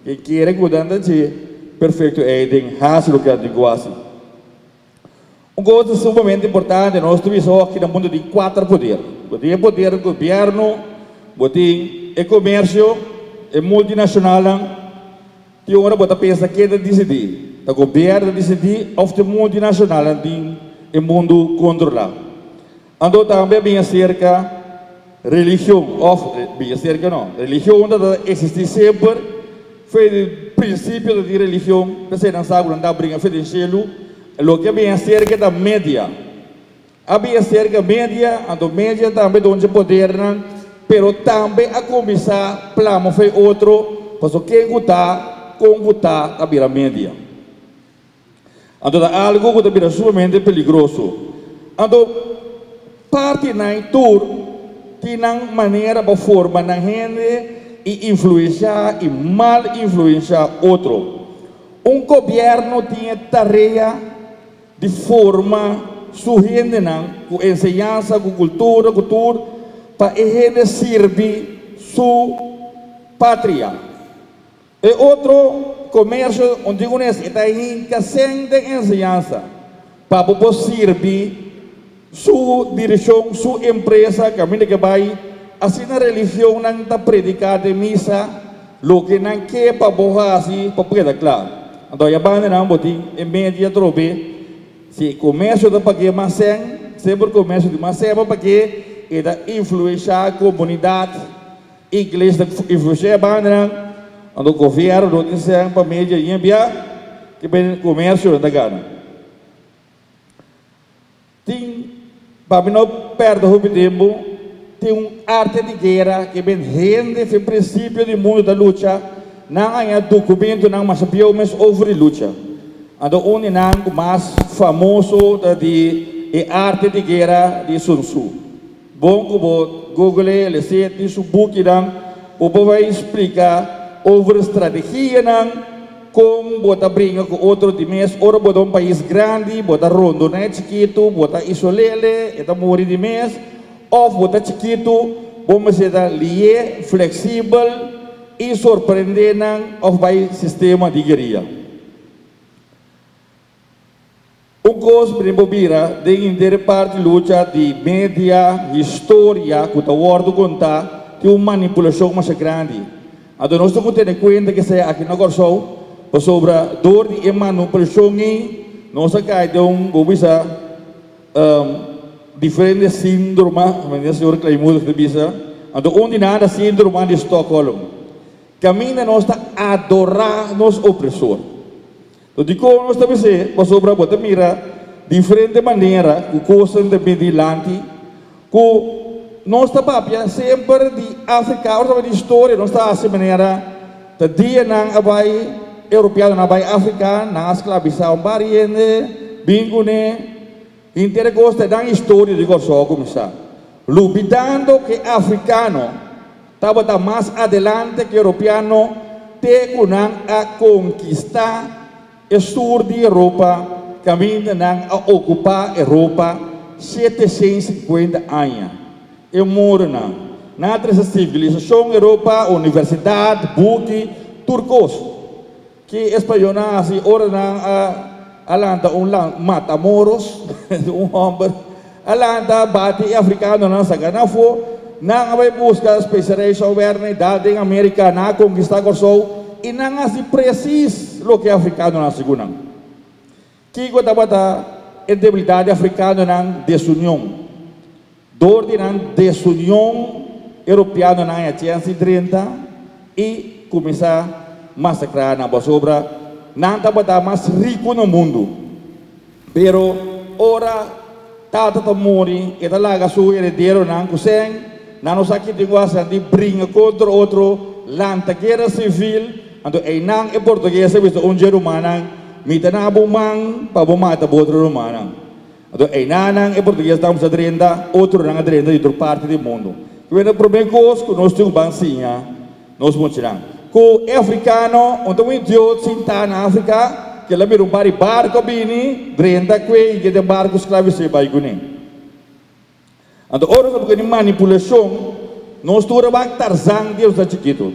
Ken kere ku nan ta dje perfekto ei den hasi loke nan tin ku hasi. Un kos ta sumamente importante, nos ta bisa hoki na mundu tin kuater poder. Bo tin e poder di gobièrnu, bo tin e komersio, e multinashonalnan, tin ora bo ta pensa ken ta disidí, ta gobièrnu ta disidí òf ta e multinashonalnan tin e mundu kontrolá. Anto tambe a bin aserka religion, òf bin aserka no, religion ta ta eksistí semper, fe di prinsipio ta tin religion, p'esei nan sa ku nan ta bringa fe den shelu, loke a bin aserka ta media, a bin aserka media, anto media tambe ta un dje podernan, pero tambe a kuminsá plama fe otro, pasobra ken ku ta, kon ku ta, ta bira media. Anto ta algu ku ta bira sumamente peligroso. Anto partinan tur tin nan manera pa forma nan hende i influenshá i mal influenshá otro. Un gobièrnu tin e tarea di forma su hendenan ku enseñansa, ku kultura, ku tur, pa e hende sirbi su patria. E otro komersio un tin unes e ta hinka sen den enseñansa pa bo por sirbi su direkshon, su empresa kaminda ke bai. Asina religionnan ta prediká den misa loke nan ke pa bo hasi pa bo keda kla. Anto ya banda nan bo tin e media atrobe si e komersio ta pag'é mas sen, semper komersio tin mas sen pa pag'é e ta influenshá komunidat. Iglesia ta influencia e bandanan, anto gobierno no tin sen pa media yin bia ke ben comercio nan ta gana. Tin, pa mi no perde hopi tempo, tin un arte di guera ke ben hende fin principio di mundo ta lucha, nan haña documentonan masha bieu mes over di lucha. Anto un di nan ku mas famoso ta di e arte di guera di Sun Tzu. Bon ku bo google les'é tin su bukinan, bo por bai splika over strategianan kon bo ta bringa ku otro di mes ora bo ta un pais grandi, bo ta rondoná e chikitu, bo ta isol'é, e ta muri di mes, òf bo ta chikitu, bo mester ta lié, fleksibel i sorprendé nan òf bai sistema di gueria. Un kos brin bo bira den henter e parti lucha di media, historia ku ta wòrdu kontá tin un manipulashon masha grandi. Anto nos ta ku tene kuenta ke esei aki na Kòrsou pasobra dor di e manupulashon ei nos a kai den un bo bisa diferente síndroma, manera señor Kleinmoedig ta bisa, anto un di nan ta síndroma di Stockholm. Kaminda nos ta adorá nos opresor. No dikon nos ta bis'é, pasobra bo ta mira diferente manera ku kosnan ta bin dilanti, ku nos ta papia semper di Afrika, ora ta papia di historia nos ta hasi manera ta dianan a bai, europeanonan a bai Afrika, nan a sklabisá un par hende, bin kuné, henter e kos ta e nan historia di Kòrsou a kuminsá, lubidando ku e afrikano Tabata mas adelante ku europeano te ku nan a konkistá e sur di Europa kaminda nan a okupá Europa 750 aña. E muronan. Nan a trese sivilisashon Europa, universidat, buki, tur kos. Ki e spañolnan a hasi ora nan a a lanta un lan matamoros, un hòmber a lanta bati e afrikanonan saka nan afó, nan a bai buska speserei sòwèrnè dal den Amerika, nan a konkistá Kòrsou i nan a hasi presis loke e afrikanonan a hasi ku nan. Kiko tabata e debilidat di afrikanonan? Desunion. Dor di nan desunion europeanonan haña chèns di drenta i kuminsá masakrá nan pasobra nan tabata mas riku na mundu. Pero ora tata ta muri e ta laga su herederonan ku sèn, nan no sa ki tin ku hasi, nan tin bringa kontra otro, lanta guera sivil, anto einan e portugues a bisa un dje rumannan, Mi ta na bo man pa bo mata bo otro rumannan. Anto einanan e portugues ta kumsa drenta, otronan a drenta di otro parti di mundu. Ku e promé kos ku nos tin ku ban siña nos muchanan, ku e afrikano un ta un idiot sintá na Afrika ku el a mira un par di barku a bini drenta kue i ke den barku sklabisé bai kuné. Anto ora nos a buka di manipulashon. Nos tur a wak Tarzan dia nos ta chikitu.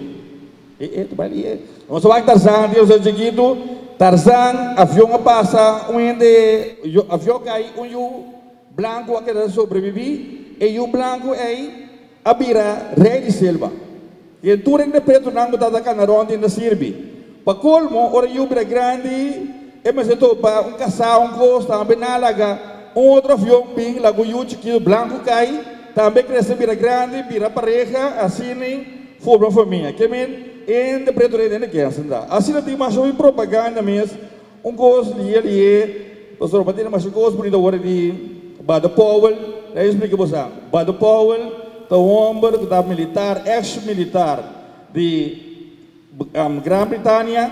E e ta bai e. Nos a wak Tarzan dia nos ta chikitu. Tarzan, avion a pasa, un hende, avion kai, un yu blanku a keda sobreviví. E yu blanku ei a bira rei di selva. I e tur hende pretunan ku tabata kana rònt ainda sirbi. Pa kolmo, ora e yu bira grandi, e mester topa un kasá, un kos, tambe nan a laga un otro avion bin laga un yu chikitu blanku kai, tambe krese bira grandi, bira pareha, asina forma famia. Ke men, e hende pretu rei den e kèns. Asina tin masha hopi propaganda mes, un kos lié lié, pasobra bo tene masha kos bunita ora di Baden Powell, laga mi splika bo sa. Baden Powell ta un homber ku ta militar, ex militar di Gran Britania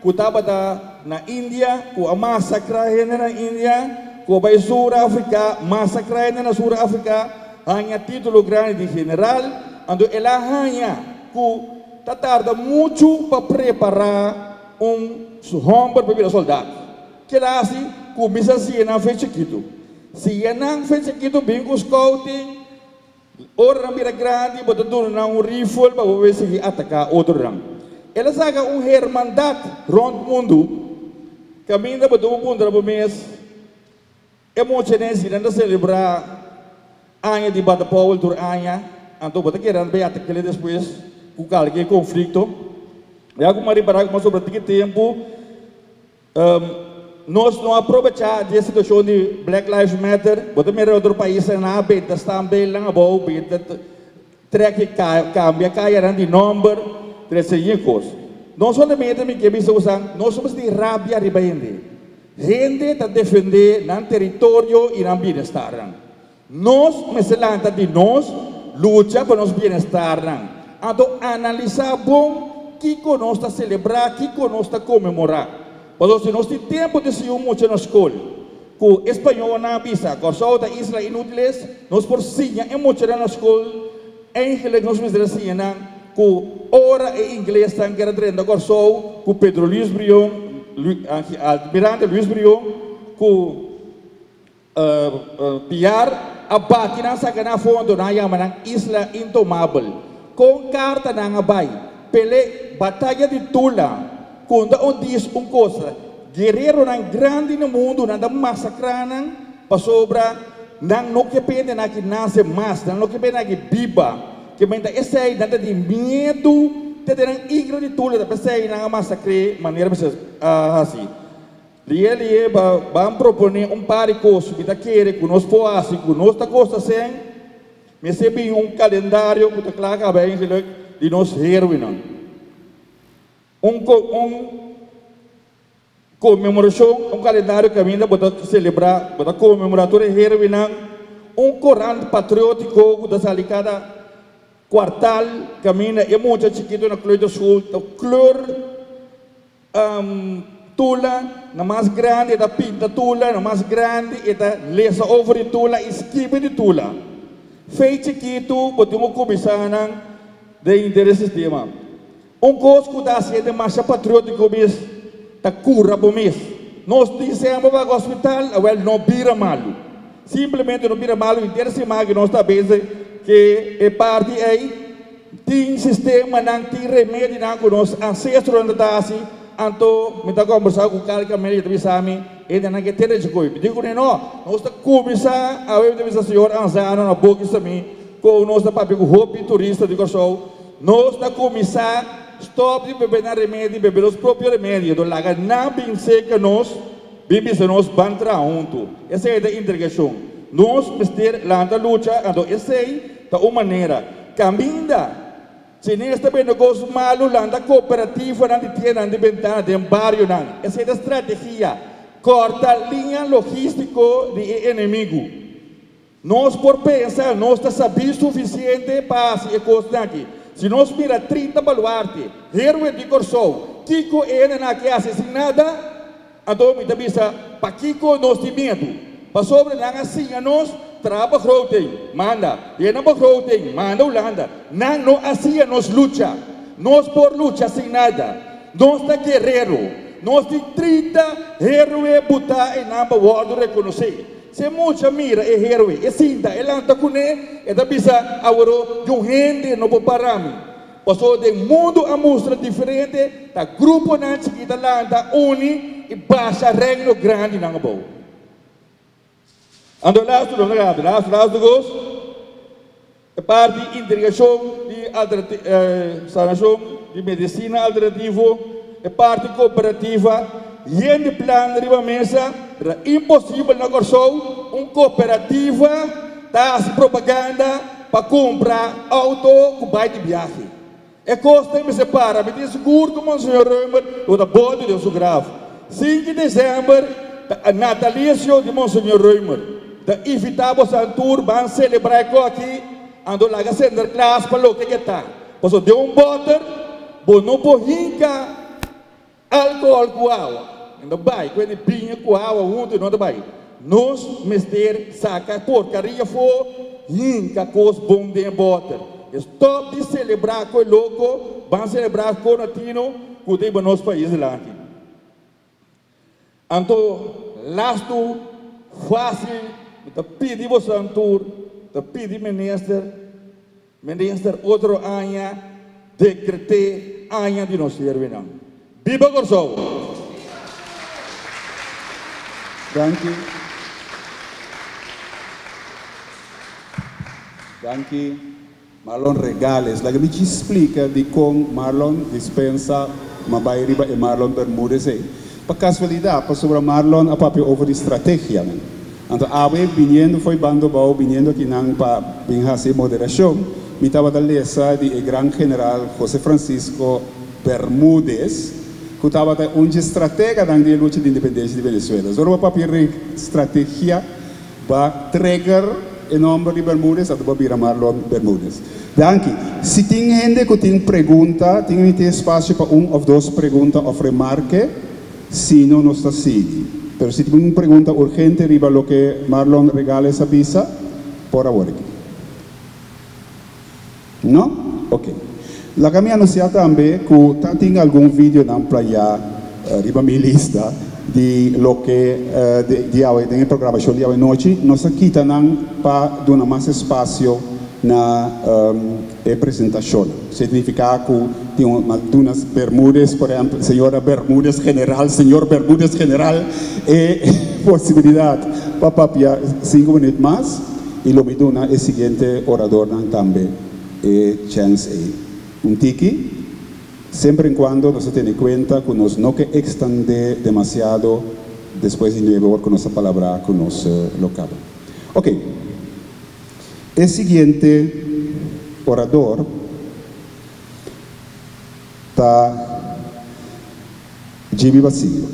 ku tabata na India, ku a masakra hende na India, ku a bai Sur Afrika, masakra hende na Sur Afrika, haña titulo grandi di general, anto el a haña ku ta tarda muchu pa prepará un hòmber pa bira soldat. Kila hasi kuminsá siña nan fe chikitu. Siña nan fe chikitu bin ku scouting, ora nan bira grandi bo ta duna nan un rifle pa bo por sigui ataká otronan. El a saka un hermandat rònt mundu kaminda bo ta por puntra bo mes, E muchanan si nan ta selebrá aña di Bata Powell tur aña, anto bo ta kere nan bay atak'é despues ku kalke konflikto. Ya ku mi a ripará ku pasobra tiki tempu nos no a probechá di e situashon di Black Lives Matter. Bo ta mira otro paisnan nan a benta standbeelnan abou, benta trek e kambia kayanan di nòmber, trese yin kos. No solamente mi ke bisa bosan, nos no mester tin rabia riba hende. Hende ta defendé nan teritorio i nan bienestarnan. Nos mester lanta di nos lucha pa nos bienestarnan. Anto analisá bon kiko nos ta selebrá, kiko nos ta konmemorá. Pasobra si nos tin tempu di siña un mucha na skol ku e spañolnan a bisa Kòrsou ta isla inútiles, nos por siña e muchanan na skol, eigenlijk nos mester a siña nan ku ora e inglesnan kere drenta Kòrsou ku Pedro Luis Brion, Almirante Luis Brion ku Piar a bati nan saka nan afó anto nan a yama nan Isla Intomabel. Kon karta nan a bai pele bataya di Tula kunda un dis un kosa guereronan grandi na mundu nan ta masakrá nan pasobra nan no ke pende nan aki nase mas nan no ke pende nan aki biba ke menta esei nan ta di miedu te den nan igra di Tula ta p'esei nan a masakr'é manera mester a hasi. Lié lié ba ban proponé un par di kos mi ta kere ku nos por hasi ku nos ta kosta sèn, mester bin un kalendario ku ta kla kaba eigenlijk di nos héroenan. Un un konmemorashon, un kalendario kaminda bo ta selebrá, bo ta konmemorá tur e héroenan, un korant patriótiko ku ta sali kada kuartal kaminda e mucha chikitu na kleuterschool ta kleur. Tula na mas grandi e ta pinta tula na mas grandi e ta lesa over di tula i skibi di tula. Fei chikitu bo tin ku kuminsá nan den henter e sistema. Un kos ku ta hasié demasha patriótiko mes ta kura bo mes. Nos tin semper bai hospital, awel no bira malu. Simplemente no bira malu henter siman ku nos ta bezig ke e parti ei. Tin sistemanan, tin remedinan ku nos ansestronan ta hasi, anto mi ta kombersá ku Carl Camelo i e ta bisa mi, Hendenan ke tene dje koe. Mi di kuné, No, nos ta kuminsá awe, mi ta bisa señor Anzano na boki sa mi, ku nos ta papia ku hopi turista di Kòrsou, nos ta kuminsá stòp di bebe nan remedi, bebe nos propio remedi, anto laga nan bin serka nos, bin bisa nos ban traha huntu. Esei ta integrashon. Nos mester lanta lucha, anto esei ta un manera. Kaminda Chines ta bende kos malu lanta kooperativanan di tiendanan di bentana den barionan. Esei ta strategia. Kòrta liña logístiko di e enemigu. Nos por pensa nos ta sabí sufisiente pa hasi e kosnan aki. Si nos mira 30 baluarte, héroe di Kòrsou, kiko e hendenan aki hasi sin nada? Anto mi ta bisa, Pakiko nos tin miedu? Pasobra nan a siña nos traha begroting, manda, yena begroting, manda Hulanda. Nan no a siña nos lucha. Nos por lucha sin nada. Nos ta guerero. Nos tin 30 héroe butá einan pa wòrdu rekonosé. Si e mucha mira e héroe, e sinta, e lanta kuné, e ta bisa, Aworó di un hende no por para mi. Pasobra den mundu a mustra diferente, ta gruponan chikí ta lanta, uni i basha reino grandinan abou. Anto lastu nos a gaba, lastu lastu kos, e parti integrashon di sanashon di medisina alternativo, e parti kooperativa, yen di plan riba mesa, pero ta imposibel na Kòrsou un kooperativa ta hasi propaganda pa kumpra outo ku bai di biahe. E kos ta mester para. Mi tin sigur ku Monseñor Römer lo ta bòltu den su graf. Sinku di desèmber ta natalisio di Monseñor Römer. Ta invitá bosan tur ban selebrá e kos aki, anto laga Sinterklaas pa loke ke ta. Pasobra den un bòter bo no por hinka alkohòl ku awa. E no ta bai ku e biña ku awa huntu, e no ta bai. Nos mester saka porkaria afó, hinka kos bon den e bòter. Stòp di selebrá ku e loko, ban selebrá ku latino ku ta hiba nos pais dilanti. Anto lastu fásil mi ta pidi boso tur, ta pidi minister, minister otro aña dekreté aña di nos herwenan. Biba Kòrsou! Danki. Danki Marlon Regales. Laga mi djis splika dikon Marlon dispensa ma bai riba e Marlon Bermudez ei. Pa kasualidat, pasobra Marlon a papia over di strategianan. Anto awe biniendo fo'i Bando Bou, biniendo akinan pa bin hasi e moderashon, mi tabata lesa di e gran general José Francisco Bermudez, ku tabata un dje strateganan di e lucha di independensia di Venezuela. Zoro bo papia ri strategia, ba trigger e nomber di Bermudez, anto bo bira Marlon Bermudez. Danki. Si tin hende ku tin pregunta, tin mi tin espasio pa un òf dos pregunta òf remarke. Si no, nos ta sigui. Pero si tin un pregunta urgente riba loke Marlon Regales a bisa, por awor aki. No? Ok. Laga mi anuncia tambe cu ta tin algun videonan playa riba mi lista di loke di awe den e programacion di awe nochi. Nos a kita nan pa duna mas espacio na e presentacionnan. Significa cu tin un duna Bermudez, por ehempel, señora Bermudez General, señor Bermudez General e posibilidad pa papia cinco minuut mas. I lo mi duna e siguiente oradornan tambe e chèns ei. Un tiki, semper en kuando nos ta tene kuenta ku nos no ke ekstandé demasiado despues di nuebe or ku nos a palabrá ku nos lo kaba. Oke, e siguiente orador ta Jimmy Basilio.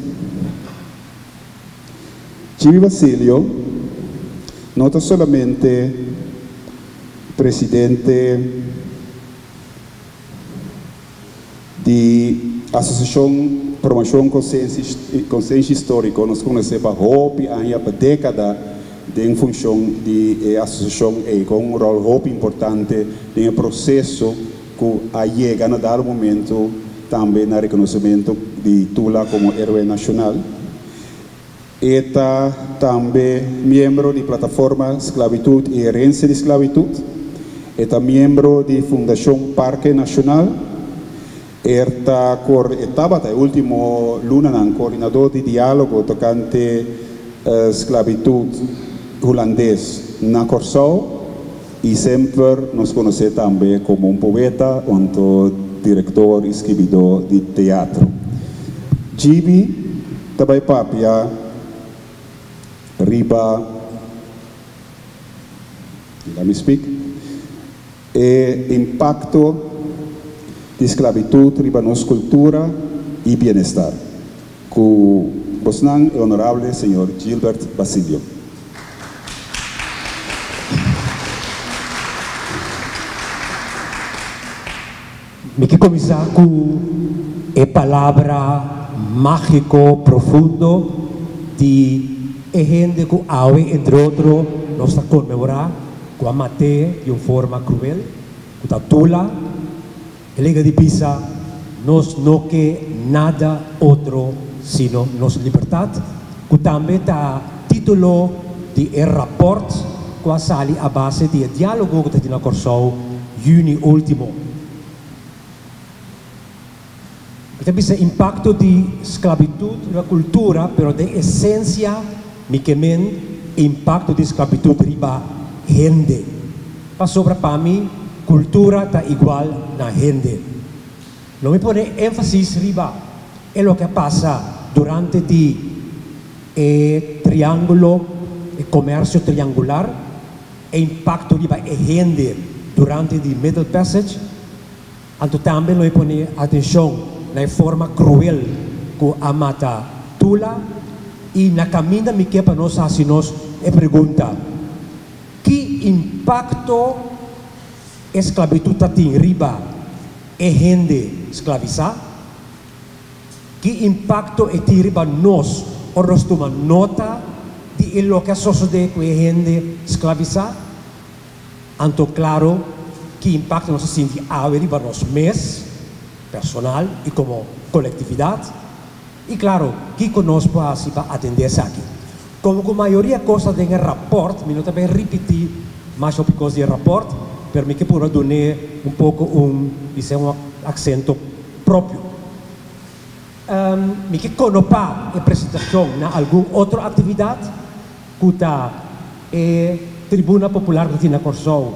Jimmy Basilio no ta solamente presidente di Asosiashon Promocion Konsenshi Historiko, nos konosé pa hopi aña, pa dékada den funshon di e asosiashon ei, ku un ròl hopi importante den e proseso ku a yega na dado momento tambe na rekonosementu di Tula komo héroe nashonal. E ta tambe miembro di Plataforma Sklabitut i Herensia di Sklabitut. E ta miembro di Fundashon Parke Nashonal. Er ta e tabata e último lunanan koordinadó di diálogo tokante sklabitut hulandes na Kòrsou. I semper nos konosé tambe komo un poeta, onto direktor i skibidó di teatro. Gibi ta bai papia riba, let me speak, e impakto di sklabitut riba nos kultura i bienestar. Ku bosnan e honorable señor Gilbert Basilio. Mi ke kuminsá ku e palabra mágiko profundo di e hende ku awe entre otro nos ta konmemorá ku a mat'é di un forma kruel, ku ta Tula. E lega di bisa, Nos no ke nada otro sino nos libertat, ku tambe ta título di e rapòrt ku a sali a base di e diálogo ku ta tin na Kòrsou yüni último. Mi ta bisa impakto di sklabitut riba kultura, pero den esensia mi ke men impakto di sklabitut riba hende. Pasobra pa mi kultura ta igual na hende. Lo mi pone énfasis riba e loke a pasa durante di e triángulo, e komersio triangular, e impakto riba e hende durante di Middle Passage. Anto tambe lo e pone atencion na e forma cruel cu a mata Tula y na caminda mi ke pa nos haci nos e pregunta, ki impacto e sclavitud ta tin riba e hende sclavisa? Ki impacto e tin riba nos ora nos tuma nota di e loke a sosode cu e hende sclavisa? Anto claro ki impacto nos a sinti awe riba nos mes, personal y como colectividad, y claro kico nos por haci pa atende esaki. Como cu mayoria cos ta den e rapport, mi no ta bay ripiti mas hopi cos di e rapport, pero mi ke purba dun'e un poco un, bis'e un acento propio. Mi ke konopa e presentashon na algun otro aktividat ku ta e Tribuna Popular ku ta tin na Kòrsou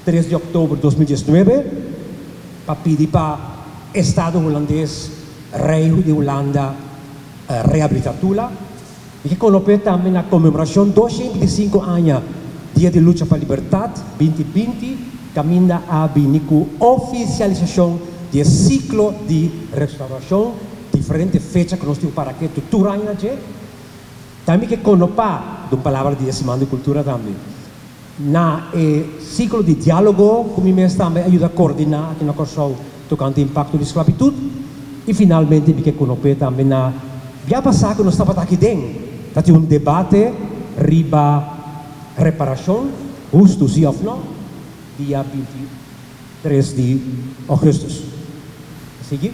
3 di òktober 2019 pa pidi pa Estado Hulandes, Rei di Hulanda, rehabilitá Tula. Mi ke konop'é tambe na konmemorashon 225 aña Dia di Lucha pa Libertat 2020 kaminda a bini ku ofisialisashon di e siklo di restaurashon, diferente fecha ku nos tin para ketu tur aña na dje. Tambe mi ke konopá, dun palabra di e Siman di Kultura tambe, na e siklo di diálogo ku mi mes tambe a yuda koordiná aki na Kòrsou tokante impakto di sklabitut. I finalmente mi ke konop'é tambe na bia pasá ku nos tabata aki den ta tin un debate riba reparashon, hustu si òf nò, dia 23 di ògùstùs. Sigui.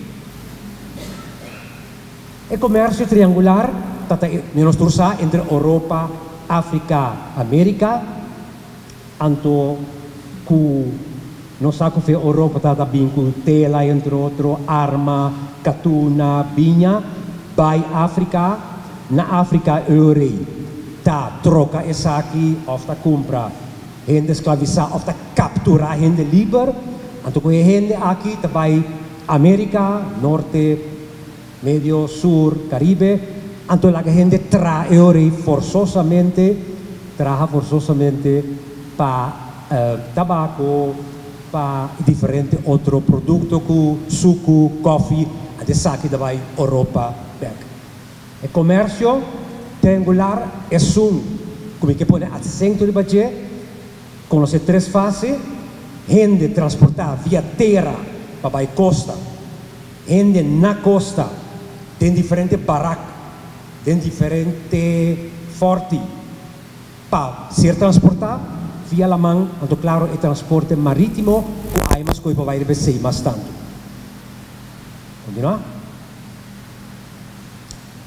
E komersio triangular ta ta menos tur sa entre Oropa, Afrika, Amerika. Anto ku nos sa ku fe Oropa ta ta bin ku tela entre otro, arma, katuna, biña, bai Afrika. Na Afrika eorei ta troka esaki òf ta kumpra hende sklavisá òf ta kapturá hende liber. Anto ku e hende aki ta bai Amerika, Norte, Medio, Sur, Karibe, anto laga hende traha e ora ei forsosamente, traha forsosamente pa tabako, pa diferente otro produkto ku suku, kòfi, anto esaki ta bai Oropa bèk. E komersio triangular esun ku mi ke pone aksento riba dje, konosé tres fase, hende transportá via tera pa bai kosta, Hende na kosta, den diferente barak, den diferente fòrti pa ser transportá via laman, anto klaro e transporte marítimo ku ai mas koe pa bai riba e sei mas tantu. Kontinuá.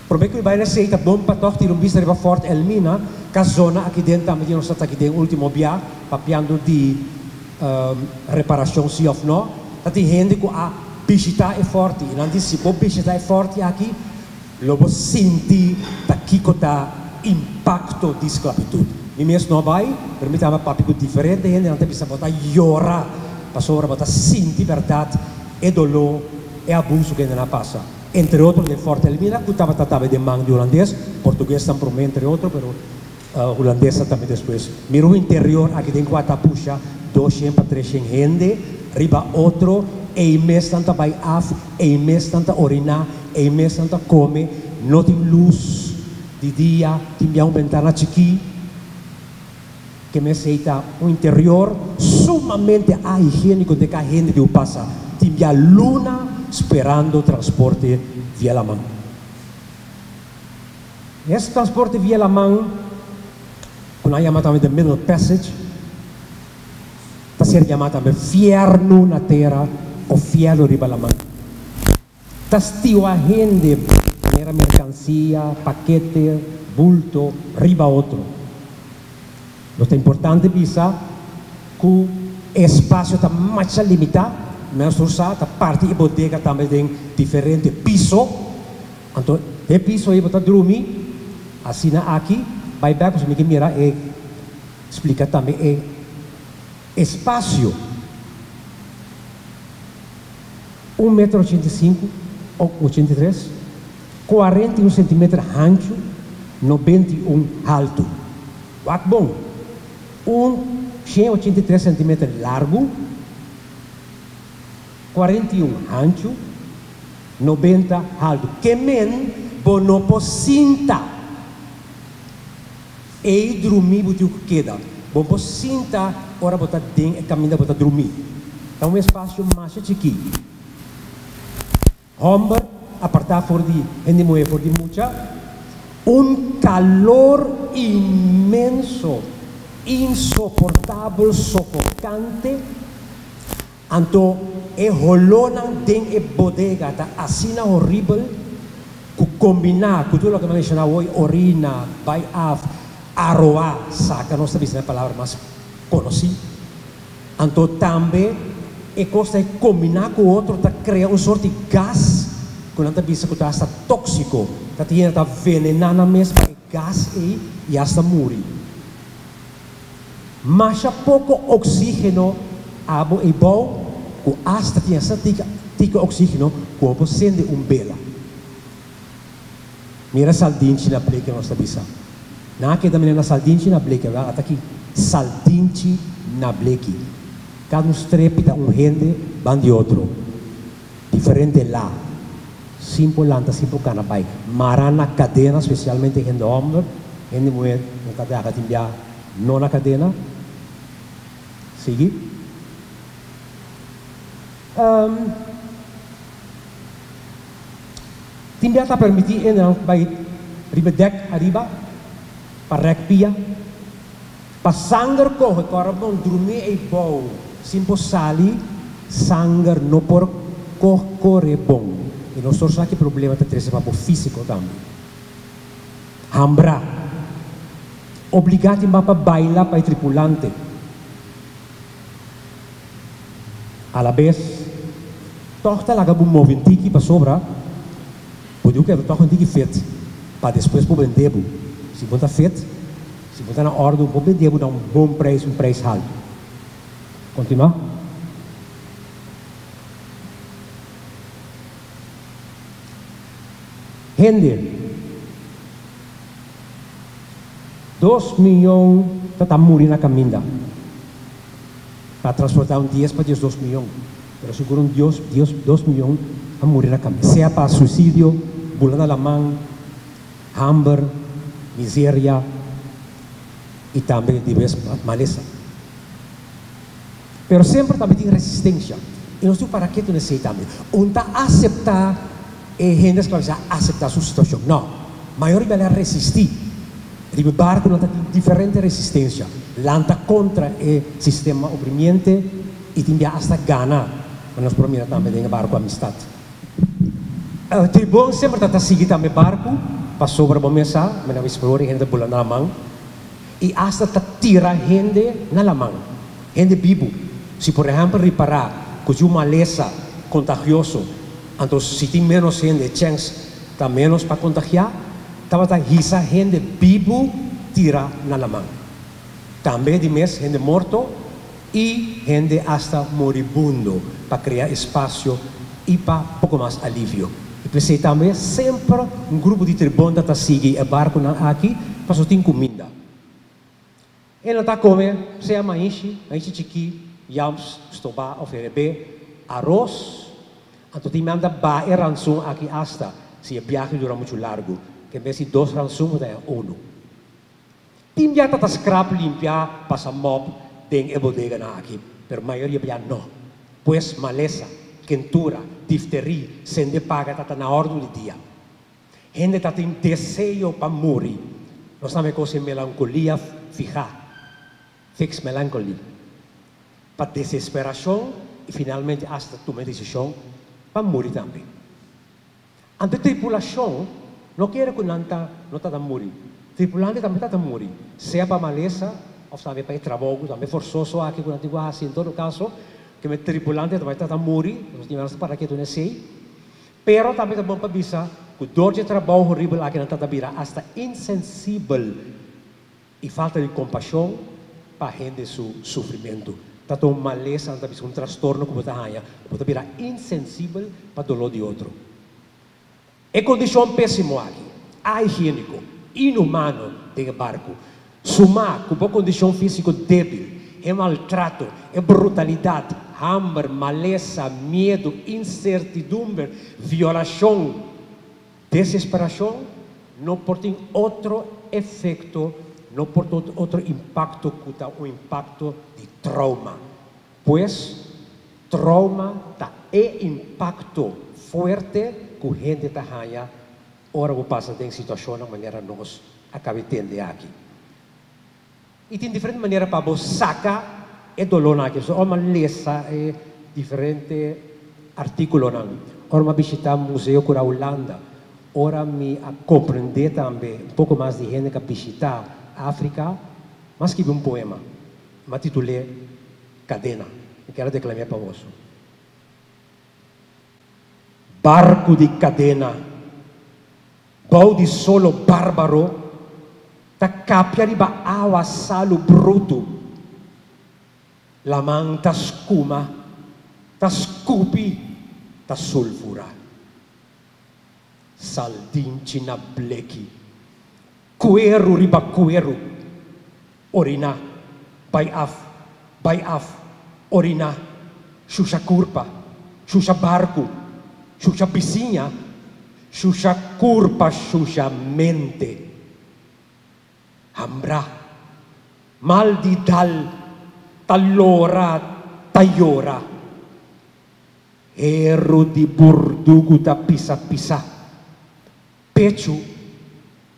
Promé ku e bai na sei ta bon pa tòg tira un bista riba Fort Elmina, ka zona aki den tambe di nos ta aki den último bia papiando di reparashon si òf nò. Ta tin hende ku a bishitá e fòrti i nan di si bo bishitá e fòrti aki lo bo sinti ta kiko ta impakto di sklabitut. Mi mes no a bai, pero mi tabata papia ku diferente hende, nan ta bisa bo ta yora pasobra bo ta sinti bèrdat e doló, e abuso ku hende nan a pasa. Entre otro den Fort Elmina ku tabata tambe den man di hulandes, portuguesnan promé entre otro, pero hulandesnan tambe despues. Mira un interior aki den kua ta pusha 200 pa 300 hende riba otro, ei mes nan ta bai af, ei mes nan ta oriná, ei mes nan ta kome, no tin lus di dia, tin bia un bentana chikí. Ke mesei ta un interior sumamente ahigiéniko den ka hende di pasa tin bia luna sperando transporte via laman. Es transporte via laman, ku nan yama tambe the Middle Passage, ta ser yamá tambe fièrnu na tera òf fièrnu riba laman. Ta stiwa hende. Manera merkansia, pakete, bulto, riba otro. Nos ta importante bisa ku espasio ta masha limitá, nos tur sa ta parti e bodega tambe den diferente piso, anto den piso ei bo ta drumi asina aki bai bek pasobra mi ke mira e splika tambe e espasio. Un metro 85 o 83, 41 centimeter hanchu, 91 haltu. Wak bon, un 183 centimeter largu, 41 hanchu, 90 haltu. Ke men bo no por sinta ei drumí bo tin ku keda. Bo por sinta ora bo ta den e kaminda bo ta drumí. Ta un espasio masha chikí. Hòmber apartá for di hende muhé for di mucha. Un kalor inmenso, insoportabel, sofokante. Anto e holónan den e bodega ta asina horibel ku kombiná ku tur loke mi a menshoná hoy, orina, bai af, aroá, saka, nos ta bisa na e palabra mas konosí. Anto tambe e kos ta e kombiná ku otro ta krea un sort di gas ku nan ta bisa ku ta asta tóksiko, ta tin hende ta venená nan mes pa e gas ei i asta muri. Masha poko oxígeno abo ei bou ku asta tin asa tika tika oxígeno ku bo por sende un bela. Mira saldinchi na bleke nos ta bisa. Nan a keda mira na saldinchi na bleke wèl ata ki saldinchi na bleki. Kada un strepi ta un hende ban di otro. Diferente la. Sin por lanta sin por kana bai. Mara na kadena spesialmente hende hòmber, hende muhé no ta daga tin bia no na kadena. Sigui. Tin bia ta permití hendenan bai riba dèk ariba pa rèk pia, pa sanger kohe kòrda bon drumí ei bou sin por sali, sanger no por kore bon i nos tur sa ki problema ta trese pa bo físiko tambe. Hambra. Obligá tin ba pa baila pa e tripulante. Alabes, tòg ta laga bo move un tiki pasobra bo diu keda tòg un tiki fit pa despues bo bende bo. Si bo ta fit, si bo ta na òrdu, bo bende bo na un bon preis, un preis haltu. Kontinuá. Hende. 2 miyon ta ta muri na kaminda. Pa transportá un 10 pa 12 miyon, pero sigur un dios dios 2 miyon a muri na kaminda, sea pa suisidio, bula na laman, hamber, miseria i tambe di bes malesa. Pero semper tambe tin resistencia i nos tin para ketu na esei tambe. Un ta aseptá e hende esclavizá aseptá su situacion. No, mayor riba el a resistí. Riba e barconan ta tin diferente resistencia, lanta contra e sistema oprimiente i tin bia asta gana, ma nos por mira tambe den e barco Amistad. Tribon semper ta ta sigui tambe barco, pasobra bo mes sa, mi na whisper ora e hende ta bula na laman i asta ta tira hende na laman, hende bibu. Si por ehempel ripará cu tin un malesa contagioso, anto si tin menos hende e chens ta menos pa contagia. Tabata hisa hende bibu tira na laman. Tambe di mes hende morto i hende asta moribundo pa krea espasio i pa poko mas alivio. I p'esei tambe semper un grupo di tribonta ta sigui e barkunan aki pasobra tin kuminda. E nan ta kome sea maishi, maishi chikí, yams, stobá òf herebé, aros. Anto tin manda ba e ransun aki asta si e biahe dura muchu largu, ke en bes di dos ransun bo ta haña unu. Tin bia ta ta skrap limpia pasa mòp den e bodeganan aki, pero mayoria bia no. Pues malesa, kentura, difterí, sende paga ta ta na òrdu di dia. Hende ta tin deseo pa muri. Nos tambe kosi melankolia fihá, fixed melancholy, pa desesperashon i finalmente asta tuma e desishon pa muri tambe. Anto e tripulashon No kere ku nan ta no ta ta muri. Tripulante tambe ta ta muri, sea pa malesa òf tambe pa e trabou ku tambe forsoso aki ku nan tin ku hasi. En todo kaso, ke e tripulante tambe ta ta muri, nos tin ta para ketu na esei. Pero tambe ta bon pa bisa ku dor di e trabou horibel aki nan ta ta bira asta insensibel i falta di kompashon pa hende su sufrimentu. Ta ta un malesa, nan ta bisa un trastorno ku bo ta haña, ku bo ta bira insensibel pa doló di otro. E kondishon pésimo aki, ahigiéniko, inhumano den e barku, sumá ku bo kondishon físiko débil, e maltrato, e brutalidat, hamber, malesa, miedu, insertidumbre, violashon, desesperashon, no por tin otro efekto, no por tin otro impakto ku ta un impakto di trauma. Pues, trauma ta e impakto fuerte ku hende ta haña ora bo pasa den situashonnan manera nos a kaba di tende aki. I tin diferente manera pa bo saka e dolónan aki. So ora mi a lesa e diferente artíkulonan, ora mi a bishitá Museo Kura Hulanda, ora mi a komprendé tambe un poko mas di hende ku a bishitá Afrika, mi a skibi un poema, mi a titul'é Kadena. Mi kier a deklam'é pa boso. Barku di kadena, bou di solo bárbaro, ta kapia riba awa salu brutu. Laman ta skuma, ta skupi, ta sulfura. Saldinchi na bleki, kueru riba kueru, oriná, bai af, bai af, oriná, shusha kurpa, shusha barku, shusha bisiña, shusha kurpa, shusha mente. Hambrá, mal di dal, ta lora, ta yora. Heru di burdugu ta pisa pisa, pechu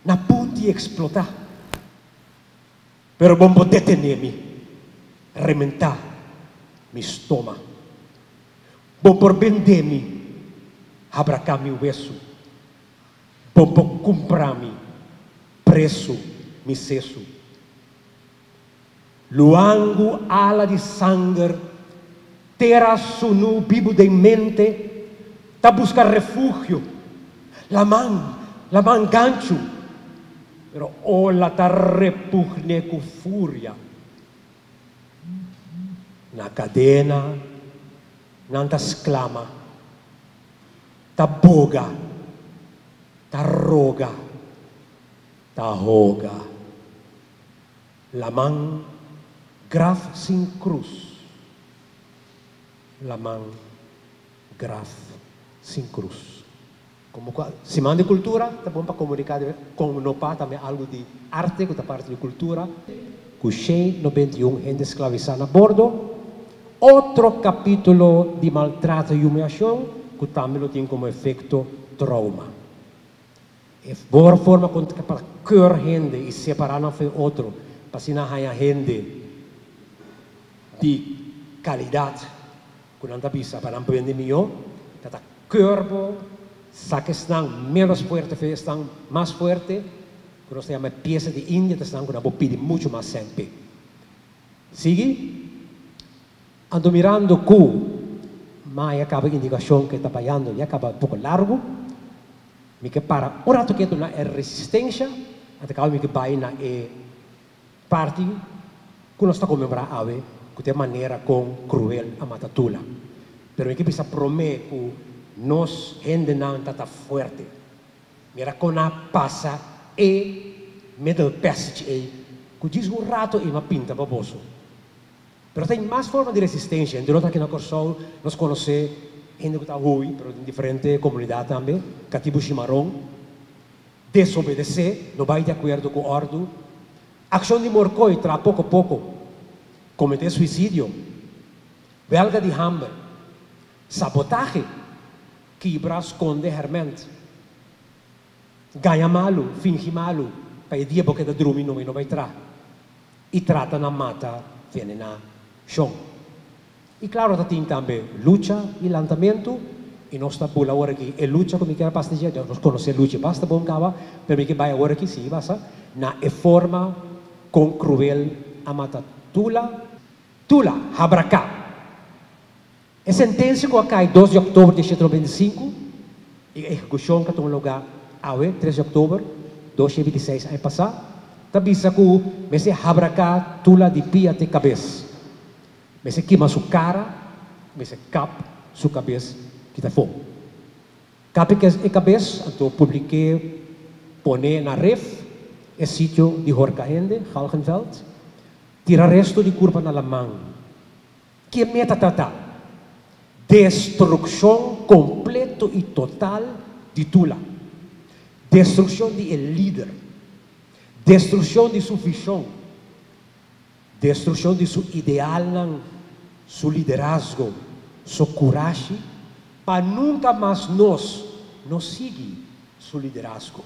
na punti eksplotá. Pero bo no por detené mi, rementá mi stoma. Bo por bendé mi, habraká mi wesu. Bo por kumprá mi, presu mi sesu. Luangu ala di sanger, tera sunu bibu den mente, ta buska refugio. Laman, laman ganchu, pero ola ta repugn'é ku furia. Na kadena nan ta sklama, ta boga, ta roga, ta hoga. Laman graf sin krus. Laman graf sin krus. Komo ku Siman di Kultura ta bon pa komuniká kon no pa tambe algu di arte ku ta parti di kultura. Ku 191 hende sklavisá na bordo. Otro kapítulo di maltrato i humiashon ku tambe lo tin komo efekto trouma. E mihor forma kon pa keur hende i separá nan fo'i otro pa asina haña hende di kalidat ku nan ta bisa pa nan prende mihó ta ta keur bo saka esnan ménos fuerte fo'i esnan mas fuerte ku nos ta yama e piesa di India ta esnan ku nan por pidi muchu mas sèn p'e. Sigui anto mirando ku Maya kaba indikashon ku e ta bayando ya kaba un poko largu. Mi ke para un ratu ketu na e resistensha, anto kaba mi ke bai na e parti ku nos ta konmemorá awe ku ta e manera kon kruel a mata Tula. Pero mi ke bisa promé ku nos hendenan ta ta fuerte. Mira kon a pasa e middle passage ei ku djis un ratu ei m'a pinta pa boso. Pero tin mas forma di resistencia. Entre otro aki na Corsou nos conoce hende cu ta hui, pero den diferente comunidad tambe, catibu shimaron, desobedece, no bay di acuerdo cu ordu, accion di morcoy, traha poco poco, comete suicidio, welga di hamber, sabotahe, kibra, sconde herment, gaña malu, fingi malu, pa e dia bo keda drumi no y no bay traha. I trata na mata venená shon. I klaro ta tin tambe lucha i lantamentu. I nos ta bula awor aki e lucha ku mi kier a pasa di dje, nos konosé lucha basta bon kaba, pero mi ke bai awor aki si basa na e forma kon kruel a mata Tula. Tula, habraká! E sentensia ku a kai dos di òktober di shet 95 i e ehekushon ku a tuma lugá awe, tres di òktober, 2026 aña pasá, ta bisa ku mester habraká Tula di pia te kabes. Mester kima su kara, mester kap su kabes kita afó. Kap e kabes, anto publik'é pon'é na ref, e sitio di horka hende, Galgenveld, tira resto di kurpa na laman. Ki e meta ta ta? Destrukshon kompleto i total di Tula. Destrukshon di e lider. Destrukshon di su vishon. Destrukshon di su idealnan, su liderazgo, su kurashi pa nunka mas nos no sigui su liderazgo.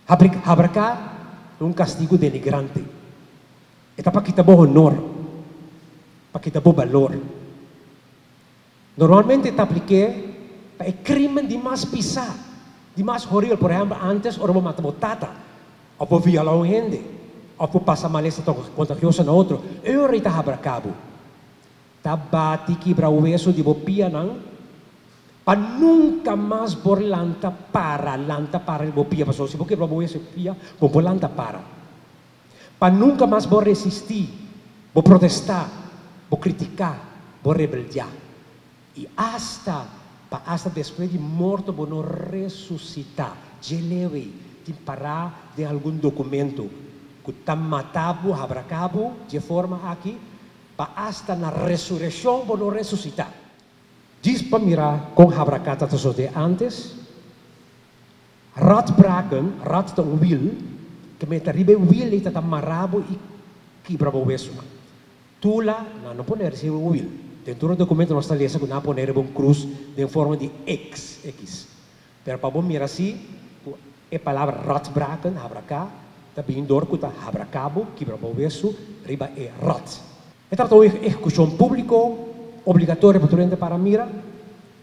Habraká ta un kastigu denigrante. E ta pa kita bo honor, pa kita bo balor. Normalmente ta aplik'é pa e krímen di mas pisá, di mas horibel. Por ehèmpel, ántes ora bo mata bo tata, òf bo violá un hende, òf bo pasa malesa kontagioso na otro, e ora ei ta habraká bo. Ta bati kibra weso di bo pianan pa nunka mas bo lanta para, lanta para di bo pia, pasobra si bo kibra bo weso di pia, bo por lanta para. Pa nunka mas bo resistí, bo protestá, bo kritiká, bo rebeldiá. I asta pa asta despues di morto bo no resusitá. Dje leu ei tin pará den algun dokumento ku ta mata bo, habraká bo dje forma aki, pa asta na resurekshon bo no resusitá. Djis pa mira kon habraká ta sosodé ántes. Radbraken, rad ta un wiel, ke meta riba e wiel ei ta ta mara bo i kibra bo wesunan. Tula, nan no pone riba un wiel. Den tur e dokumento nos ta lesa ku nan a pone riba un krus den forma di X, ekis. Pero pa bo mira si ku e palabra radbraken, habraká, ta bini dor ku ta habraká bo, kibra bo wesu riba e rad. E trata un ehekushon públiko obligatorio pa tur hende para mira.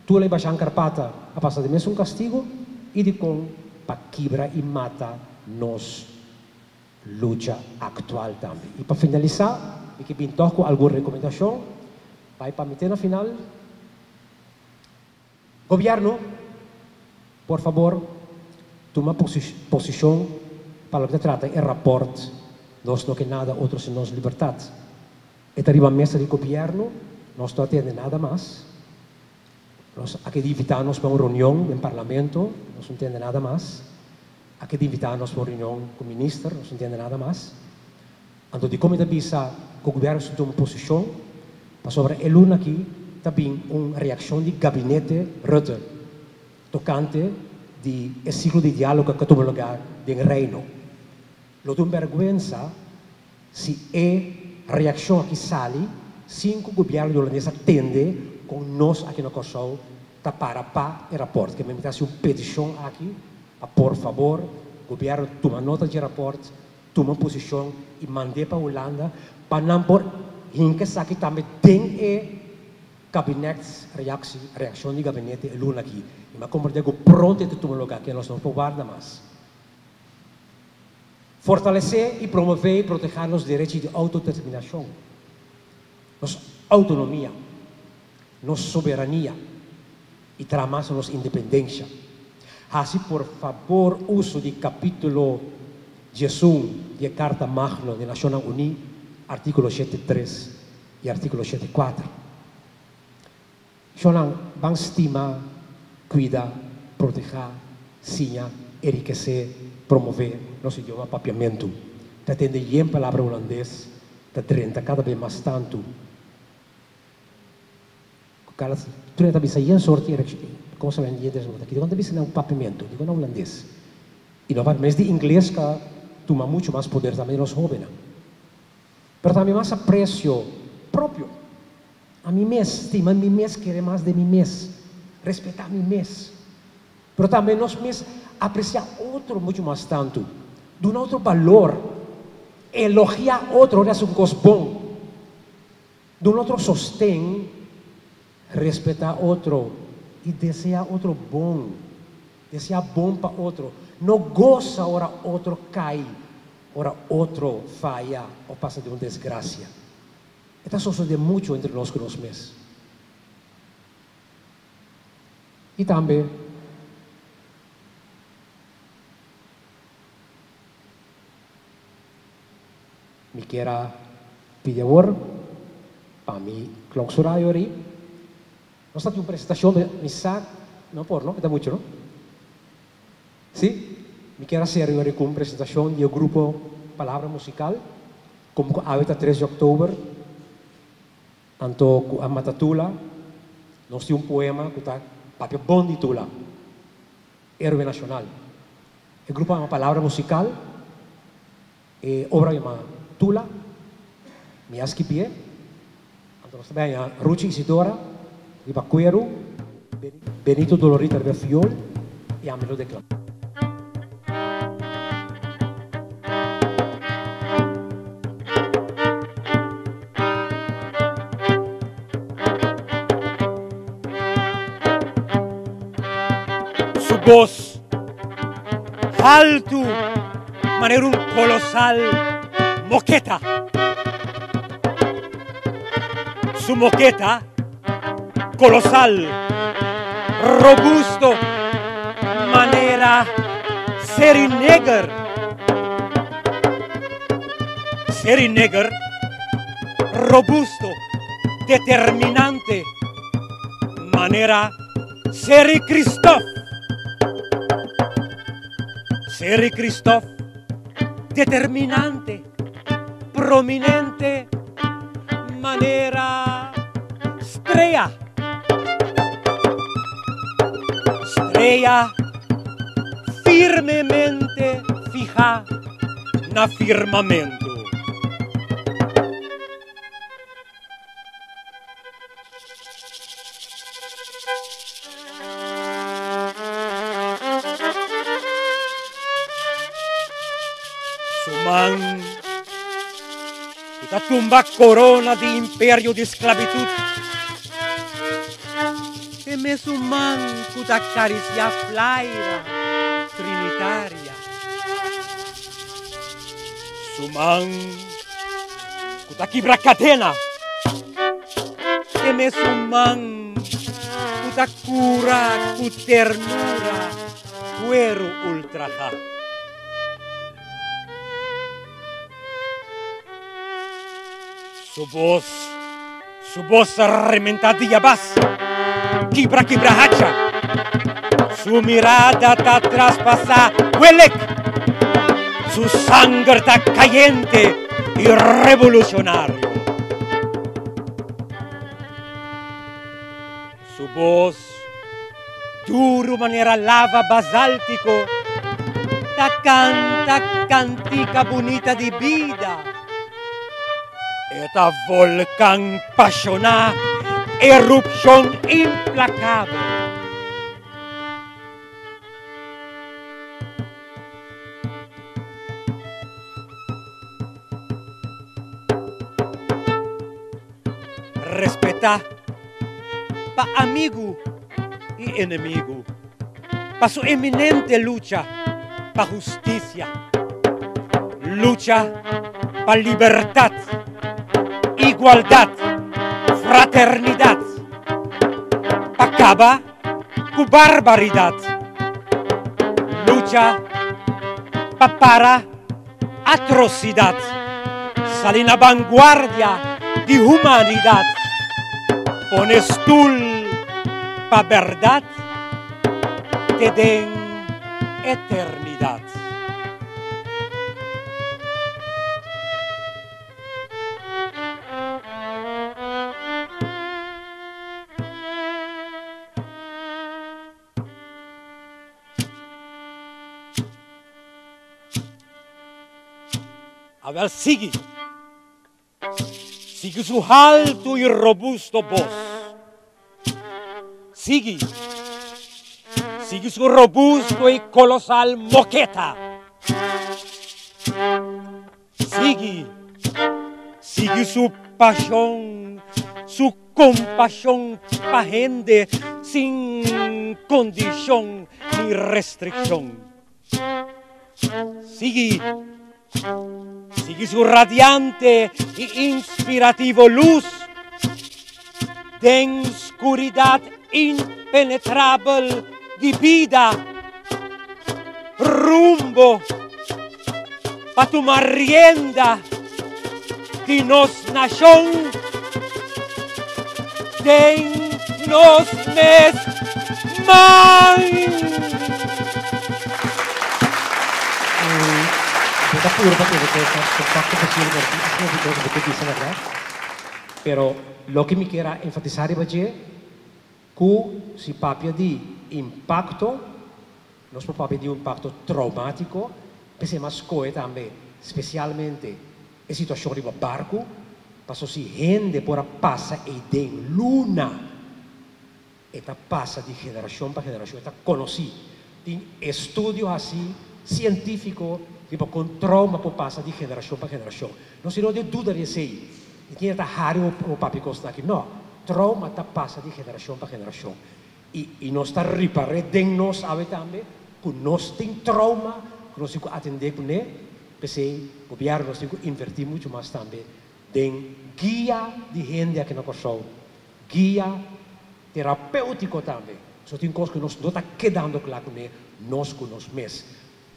Tula i Bashan Karpata a pasa di mesun kastigu i dikon pa kibra i mata nos lucha aktual tambe. I pa finalisá mi ke bin tòg ku algun rekomendashon bai pa mi te na final. Gobièrnu, por fabor tuma posishon pa loke ta trata e rapòrt Nos no ke nada otro sin nos libertat. E ta riba mesa di gobièrnu, nos no a tende nada mas. Nos a keda invitá nos pa un reunion den parlamento, nos no tende nada mas. A keda invitá nos pa un reunion ku minister, nos no tende nada mas. Anto dikon mi ta bisa ku gobièrnu mester tuma posishon? Pasobra e luna aki ta bin un reakshon di gabinete Rutte tokante di e siklo di diálogo ku a tuma lugá den Reino. Lo ta un bèrgwensa Si e reakshon aki sali sin ku gobièrnu di Holandes a tende kon nos aki na Kòrsou ta para pa e rapòrt. Ke mi ta hasi un petishon aki pa por fabor gobièrnu tuma nota dje rapòrt, tuma posishon i mand'é pa Hulanda pa nan por hinka esaki tambe den e kabinètsreaksi, reakshon di gabinete e luna aki. I mi a komprendé ku pronto e ta tuma lugá ke nos no por warda mas. Fortalesé i promové i protehá nos derechi di outodeterminashon, nos outonomia, nos soberania i traha mas na nos independensha. Hasi por fabor uso di kapítulo 11 di e Karta Magno di Nashonnan Uní, artíkulo 73 i artíkulo 74. Shonnan ban stima, kuida, protehá, siña, erikesé, promové nos idioma Papiamentu. Ta tende yen palabra hulandes ta drenta kada be mas tantu. Ku kada tur e ta bisa yen sorti kosanan yen ta aki. Dikon ta bisa nan Papiamentu? Dikon na hulandes? I no papia mes di ingles ka tuma muchu mas poder tambe di nos hóbennan. Pero tambe mas apresio propio. A mi mes, stima mi mes, kere mas den mi mes, respetá mi mes. Pero tambe nos mes apresiá otro muchu mas tantu, duna otro balor, elogiá otro ora hasi un kos bon, duna otro sosten. Respetá otro i deseá otro bon. Deseá bon pa otro. No gosa ora otro kai, ora otro faya òf pasa den un desgrasia. E ta sosodé muchu entre nos ku nos mes. I tambe mi kier a pidi awor pa mi clausura yori. Nos ta tin un presentacion pe mi sa no por no e ta mucho no si mi kier a cera yori cu un presentacion di e grupo Palabra Musical como cu awe ta tres di october anto cu a mata Tula nos tin un poema cu ta papia bon di Tula Héroe Nacional e grupo a yama Palabra Musical e obra yama Tula mi a skibié anto nos ta bay haña Ruchi Isidora riba cuero Benito Dolorita riba fiol y ami lo declama. Su bos haltu manera un kolosal moketa. Su moketa kolosal, robusto manera seri neger. Seri neger, robusto, determinante manera seri Kristof. Seri Kristof, determinante, prominente manera strea. Strea firmemente fihá na firmamento. Su man ku ta tumba korona di imperio di sklabitut, e mesun man ku ta karisiá flaira trinitaria. Su man ku ta kibra kadena, e mesun man ku ta kura ku ternura kueru ultrahá. Su bos, su bos a rementá dia bas, kibra kibra hacha. Su mirada ta traspasá welek. Su sanger ta kayente i revolushonario. Su bos, duru manera lava basáltiko, ta kanta kantika bunita di bida. E ta volkan pashoná, erupshon implakabel. Respetá pa amigu i enemigu, pa su eminente lucha pa hustisia, lucha pa libertat, igualdat, fraternidat, pa kaba ku barbaridat, lucha pa para Atrocidad sali na vanguardia di humanidad, pone stul pa berdad te den eternidad. Awel sigui. Sigui su haltu i robusto bos. Sigui. Sigui su robusto i kolosal moketa. Sigui. Sigui su pashon. su kompashon pa hende sin kondishon ni restrikshon. Sigui, sigui su radiante i inspirativo lus den skuridat impenetrabel di bida, rumbo pa tuma rienda di nos nashon den nos mes man. Bo ta puru pa kere ku ta kompakto posibel pero tin asina di kos bo ke bisa bèrdat. Pero loke mi kier a enfatisá riba dje ku si papia di impakto Nos por papia di un impakto traumátiko, p'esei mas skohe tambe spesialmente e situashon riba barku, paso si hende por a pasa ei den luna, e ta pasa di generashon pa generashon, e ta konosí. Tin estudio hasí sientífiko riba kon trauma por pasa di generashon pa generashon. Nos tin no den duda di esei, i tin e ta hari bo papia kosnan aki. No, trauma ta pasa di generashon pa generashon. I nos ta ripar'é den nos awe tambe ku nos tin trauma ku nos tin ku atendé kuné. P'esei gobièrnu nos tin ku invertí muchu mas tambe den guia di hende aki na Kòrsou, guia terapéutiko tambe. So tin kos ku nos no ta kedando kla kuné nos ku nos mes.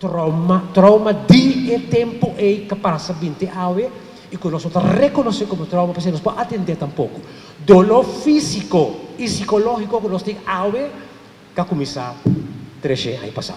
Trauma, trauma di e tempu ei ka pasa binti awe i ku nos no ta rekonosé komo trauma p'esei nos por atendé tampoko. Doló físiko i sikológiko ku nos tin awe ka kuminsá treshe aña pasá.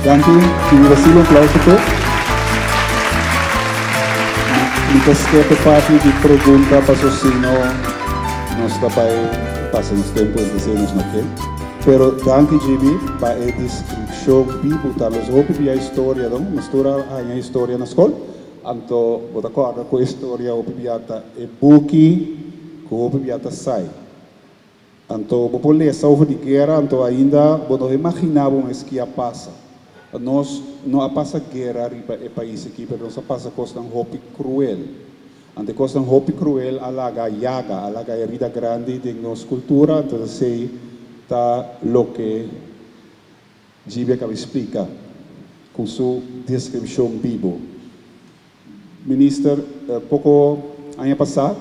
Danki, mi recibe un aplauso p'e. Mi ta skep e parti di pregunta paso si no nos ta bai pasa nos tempo entonces nos no ke. Pero danki Jimmy pa e descripcion bibu ta los hopi bia historia don nos tur a haña historia na school anto bo ta corda cu e historia hopi bia ta e buki cu hopi bia ta sai anto bo por lesa over di guera anto ainda bo no imagina bo mes ki a pasa nos no a pasa guera riba e pais aki pero nos a pasa cosnan hopi cruel Ante kosnan hopi kruel a laga yaga, a laga herida grandi den nos kultura, anto esei ta loke Jibia kabi splika ku su deskripshon bibo. Minister, poko aña pasá,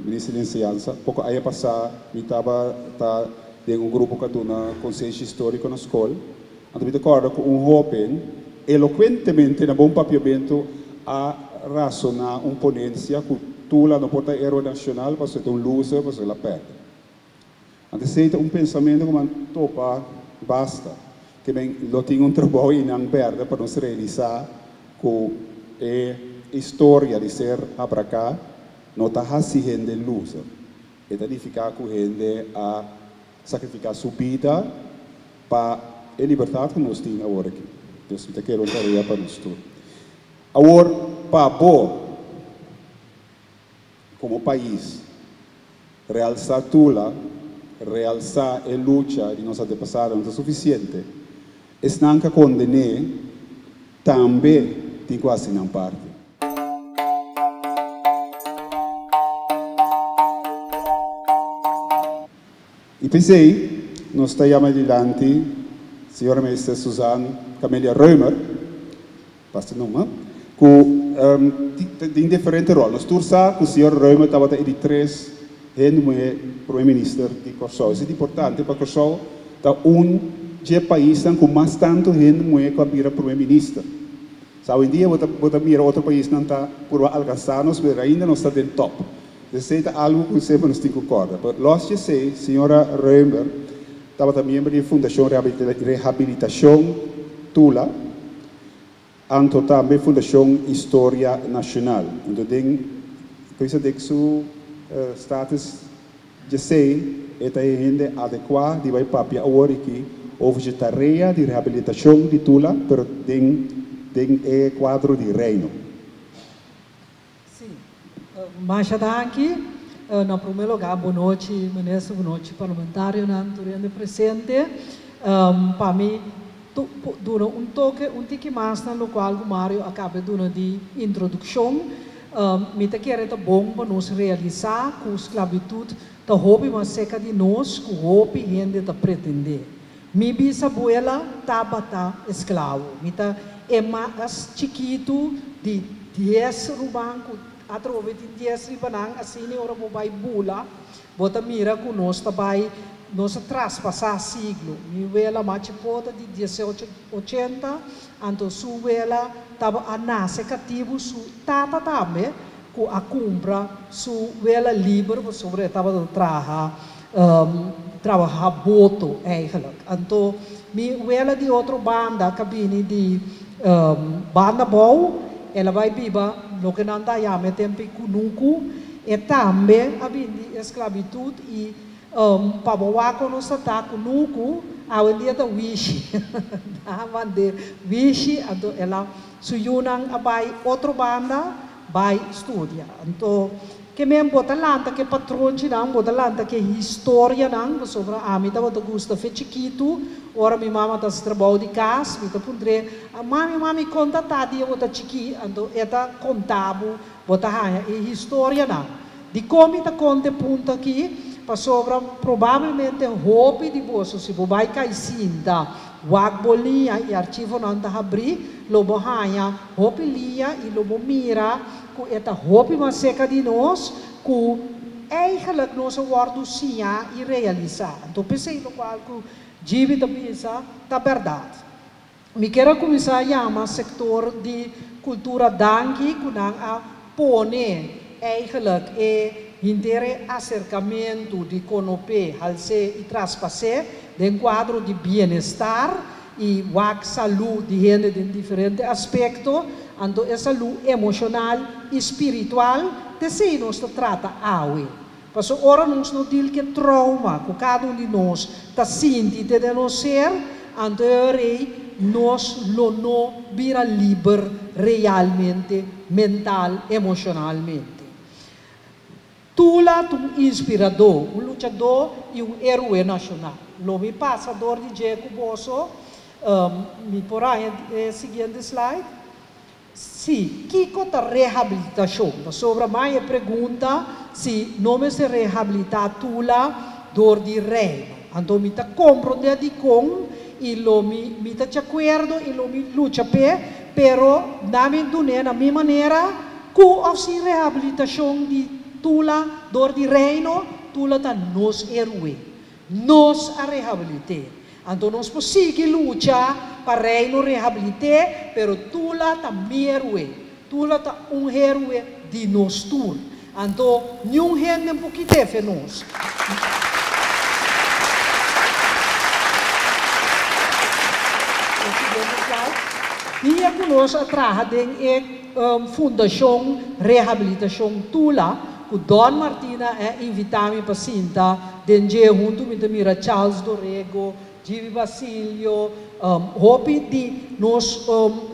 Minister di Enseñansa, poko aña pasá mi tabata den un grupo ku a duna konsenshi históriko na skol, anto mi ta kòrda ku un hóben elokuentemente na bon papiamentu a rasoná un ponencia ku Tula no por ta héroe nacional pasobra e ta un loser pasobra el a pèrdè. Anto esei ta un pensamentu ku mi a topa basta, ke men lo tin un trabou i nan pèrdè pa nos realisá ku e historia di ser habraká no ta hasi hende loser. E ta nifiká ku hende a sakrifiká su bida pa e libertat ku nos tin awor aki. Dus mi ta kere un tarea pa nos tur. Awor pa bo komo pais realsá Tula, realsá e lucha di nos antepasadonan ta sufisiente. Esnan ka kondené tambe tin ku hasi nan parti. I p'esei nos ta yama dilanti Señora Minister Suzanne Camelia Römer, Pastor Numa, ku tin diferente ròl. Nos tur sa ku señor Römer tabata e di tres hende muhé prome minister di Kòrsou. Esei ta importante pa Kòrsou Ta un di e paisnan ku mas tantu hende muhé ku a bira promé minister. Sa awendia bo ta bo ta mira otro paisnan ta purba alkansá nos pero ainda nos ta den top. Esei ta algu ku semper nos tin ku kòrda. Pero lòs di esei señora Römer tabata miembro di Fundashon Rehabilitashon Tula anto tambe Fundashon Historia Nashonal. Anto den Krista den su status djesei e ta e hende adekuá di bai papia awor aki over dje tarea di rehabilitashon di Tula pero den den e kuadro di Reino. Sí. Masha danki. Na promé lugá bo nochi Minister, bo nochi parlamentarionan tur hende presente. Pa mi duna un toke un tiki mas na lokual ku Mario a kaba duna di introdukshon. Mi ta kere ta bon pa nos realisá ku sklabitut ta hopi mas seka di nos ku hopi hende ta pretendé. Mi bisabuela tabata esklabo. Mi ta e mas chikitu di dies ruman ku atrobe tin dies riba nan. Asina ora bo bai bula, bo ta mira ku nos ta bai, nos a traspasá siglo. Mi wela mas chipota di diesocho ochenta, anto su wela taba a nase katibu, su tata tambe ku a kumpra su wela liber pasobra e tabata traha trabaha boto eigenlijk. Anto mi wela di otro banda ka bini di banda bou, el a bai biba loke nan ta yama e tempu ei kunuku, e tambe a bini di esklabitut i pa bo wak kon nos ta ta kunuku awendia ta wishi nan a mand'é wishi anto el a su yunan a bai otro banda bai studia. Anto ke men bo ta lanta ke patronchinan, bo ta lanta ke historianan, pasobra ami tabata gusta fe chikitu, ora mi mama ta hasi trabou di kas, mi ta puntr'é, Mami, mami, konta ta dia bo ta chikí? Anto e ta konta bo, bo ta haña e historianan. Dikon mi ta konta e punto akí? Pasobra probablemente hopi di boso, si bo bai kai sinta wak bo liña i archivonan ta habrí, lo bo haña hopi liña i lo bo mira ku e ta hopi mas serka di nos ku eigenlijk nos a wòrdu siñá i realisá. Anto p'esei lokual ku Gibi ta bisa ta bèrdat. Mi kier a kuminsá yama sektor di kultura danki ku nan a pone eigenlijk e henter e aserkamentu di konopé, halsé i traspasé den kuadro di bienestar i wak salú di hende den diferente aspekto, anto e salú emoshonal i spiritual, t'esei nos ta trata awe. Paso ora nos no deal ku e trauma ku kada un di nos ta sinti te den nos ser, anto e ora ei nos lo no bira liber realmente, mental, emoshonalmente. Tula ta un inspiradó, un luchadó i un héroe nashonal. Lo mi pasa dor di dje ku boso. Mi por haña e siguiente slide? Sí, kiko ta rehabilitashon? Pasobra mai e pregunta si no mester rehabilitá Tula dor di Reino. Anto mi ta komprondé dikon i lo mi mi ta djakuerdo i lo mi lucha p'e, pero na mi dun'é na mi manera ku òf sin rehabilitashon di Tula dor di Reino, Tula ta nos héroe. Nos a rehabilit'é. Anto nos por sigui lucha pa Reino rehabilit'é, pero Tula ta mi héroe. Tula ta un héroe di nos tur. Anto niun hende por kit'é fe nos. E siguiente slide. Dia ku nos a traha den e Fundashon Rehabilitashon Tula, ku Don Martina a invitá mi pa sinta Den dje huntu mi ta mira Charles Dorego, Jimmy Basilio, hopi di nos,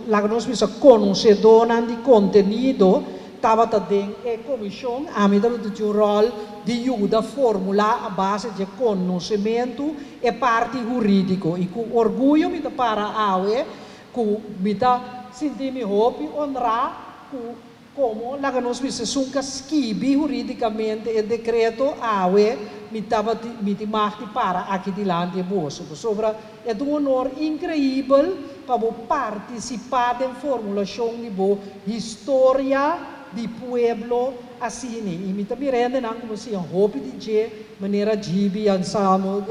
laga nos bisa konosedónan di kontenido tabata den e komishon. Ami tabata tin un ròl di yuda formulá a base dje konosementu e parti hurídiko. I ku orguyo mi ta para awe ku mi ta sinti mi hopi onrá ku Komo laga nos bisa esun ka skibi hurídikamente e dekreto awe mi tabati mi tin mag di para aki dilanti e boso pasobra e ta un honor inkreibel pa bo partisipá den formulashon di bo historia di pueblo asini i mi ta mira hendenan ku bo siña hopi di dje manera Gibi, Anselmo.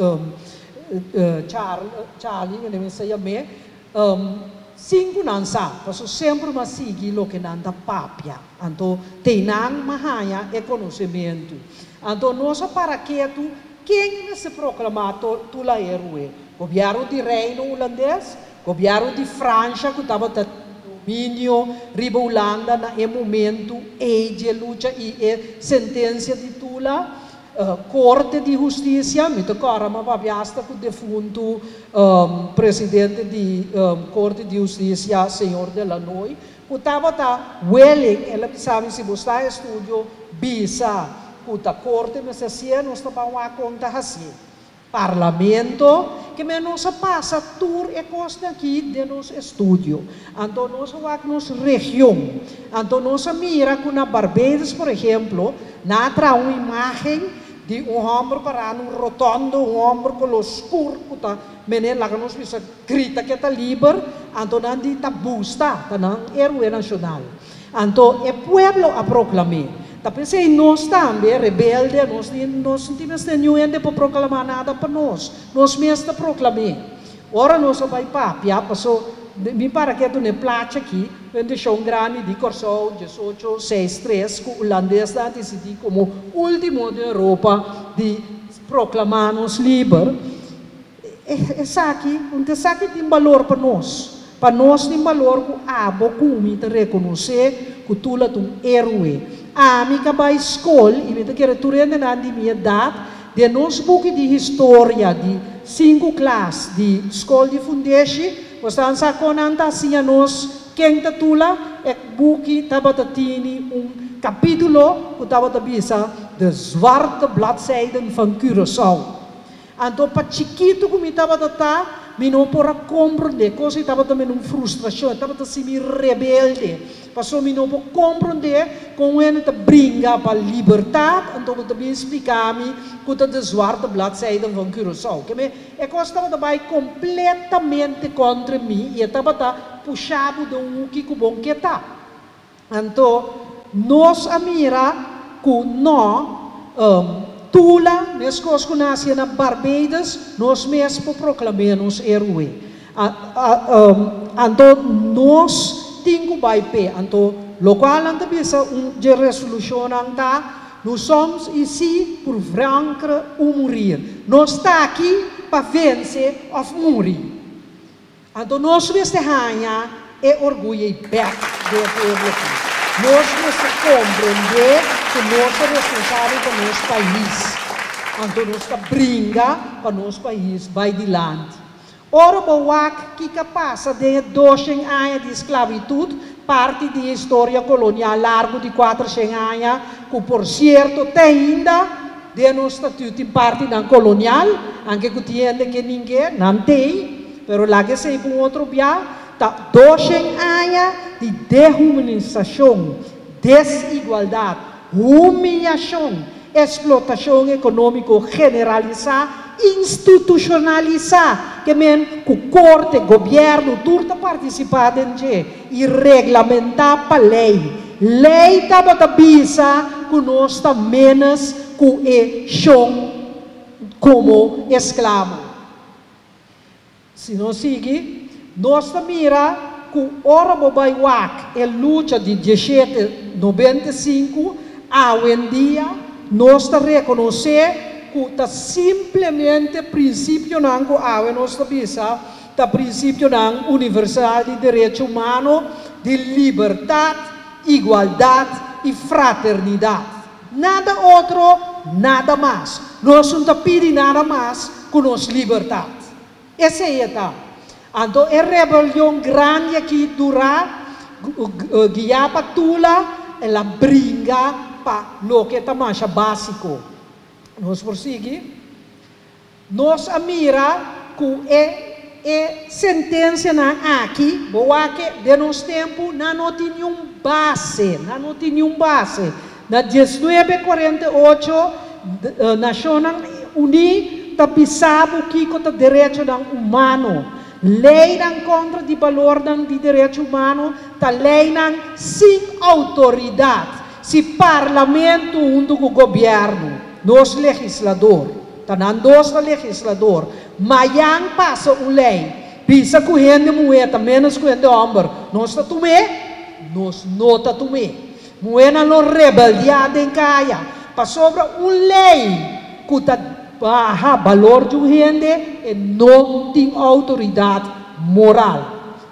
Charlie, mi sa yam'é, sin ku nan sa, paso semper m'a sigui loke nan ta papia. Anto, te nan m'a haña e konosementu. Anto, nos a para ketu, ken mester proklamá Tula héroe? Gobièrnu di Reino Hulandes? Gobièrnu di Fransha ku tabata dominio riba Hulanda na e momentu ei dje lucha i e sentensia di Tula? Korte di Hustisia, mi ta kòrda m'a papia asta ku defuntu presidente di Korte di Hustisia, señor De Lannoy, ku tabata willing, el a bisa mi si bo sta estudio bisa ku ta korte mester hasié, nos ta ban wak kon ta hasié. Parlamento, ke men nos a pasa tur e kosnan aki den nos estudio. Anto nos a wak nos region. Anto nos a mira ku na Barbados, por ehemplo, nan a traha un imagen di un hòmber pará na un rotondo, un hòmber koló skur ku ta mene laga nos bisa grita ke ta liber, anto nan di ta busta, ta nan héroe nashonal. Anto e pueblo a proklam'é. Ta p'esei nos tambe, rebelde, nos ni nos no tin mester niun hende por proklamá nada pa nos. Nos mes ta proklam'é. Ora nos a bai papia, paso mi para ketu n'e placha aki, Bendishon Grandi di Kòrsou, diesocho seis tres, ku hulandesnan a disidí komo último den Europa di proklamá nos liber. Esaki, un esaki tin balor pa nos. Pa nos tin balor ku abo ku mi ta rekonosé ku Tula ta un héroe. Ami ka bai skol i mi ta kere tur hendenan di mi edat den nos buki di historia di sinku klas di skol di fundeshi, bo sa sa kon nan ta siña nos ken ta Tula? E buki tabata tini un kapítulo ku tabata bisa De zwarte bladzijden van Curaçao. Anto pa chikitu ku mi tabata ta, mi no por a komprondé. Kos ei tabata mi un frustrashon, e tabata hasi mi rebelde. Pasobra mi no por komprondé kon un hende ta bringa pa libertat, anto bo ta bin splika mi ku ta de zwarte bladzijden van Curaçao. Ke me, e kos tabata bai kompletamente kontra mi i e tabata pusha bo den un huki ku bo ke ta. Anto nos a mira ku no Tula, meskos ku nasi na Barbados, nos mes por proklam'é nos héroe. Anto nos tin ku bai p'e. Anto lokual nan ta bisa un dje resolushonnan ta, Nu soms ici pour vaincre ou mourir. Nos ta aki pa vense òf muri. Anto nos mester haña e orguyo ei bèk den e pueblo aki. Nos mester komprendé ku nos ta responsabel pa nos pais. Anto nos ta bringa pa nos pais bai dilanti. Ora bo wak kiko a pasa den e doshen aña di sklabitut, parti di e historia kolonial largu di kuatershen aña, ku por sierto te ainda den nos statut tin partinan kolonial, anke ku tin hende ke ning'é, nan t'ei. Pero laga esei pa un otro bia, ta doshen aña di dehumanisashon, desigualdat, humiyashon, eksplotashon ekonómiko generalisá, institushonalisá, ke men ku korte, gobièrnu, tur ta partisipá den dje i reglamentá pa lei. Lei tabata bisa ku nos ta ménos ku e shon komo esklabo. Si nos sigui, nos ta mira ku ora bo bai wak e lucha di dieshete 95, awendia nos ta rekonosé ku ta simplemente prinsipionan ku awe nos ta bisa ta prinsipionan universal di derecho humano, di libertat, igualdat i fraternidat. Nada otro, nada mas. Nos no ta pidi nada mas ku nos libertat. Esei e ta. Anto e rebelion grandi aki durá, guiá pa Tula, el a bringa pa loke ta masha básiko. Nos por sigui. Nos a mira ku e e sentensianan aki, bo wak e, den nos tempu, nan no tin niun base, nan no tin niun base. Na 1948, Nashonnan Uní ta bisa bo kiko ta derechonan humano. Leinan kontra di balornan di derecho humano ta leinan sin outoridat. Si parlamento huntu ku gobièrnu, nos legislador, ta nan dos ta legislador. Mayan pasa un lei, bisa ku hende muhé ta ménos ku hende hòmber, nos ta tum'é? Nos no ta tum'é. Muhénan lo rebeldiá den kaya pasobra un lei ku ta baha balor di un hende, e no tin outoridat moral.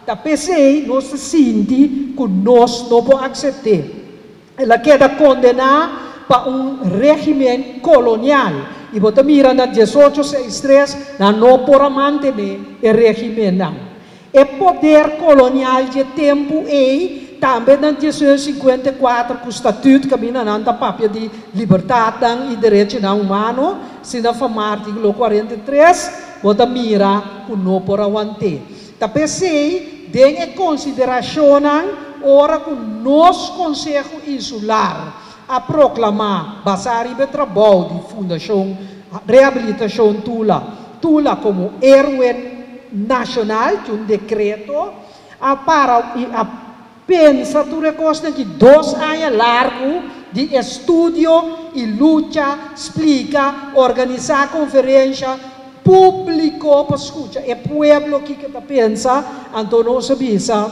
Ta p'esei nos ta sinti ku nos no por aksept'é. El a keda kondená pa un régimen kolonial i bo ta mira na diesocho seis tres nan no por a mantené e régimennan. E poder kolonial dje tempu ei tambe na diesocho sinkuenta i kuater ku Statüt kaminda nan ta papia di libertatnan i derechinan humano, asina famá artíkulo 43, bo ta mira ku no por a want'é. Ta p'esei, den e konsiderashonnan ora ku nos Konseho Insular a proklamá basá riba e trabou di Fundashon Rehabilitashon Tula Tula komo Héroe Nashonal, di un dekreto, a para i a pensa tur e kosnan ki dos aña largu di estudio i lucha, splika, organisá konferensha públiko pa skucha e pueblo kiko ta pensa, anto nos a bisa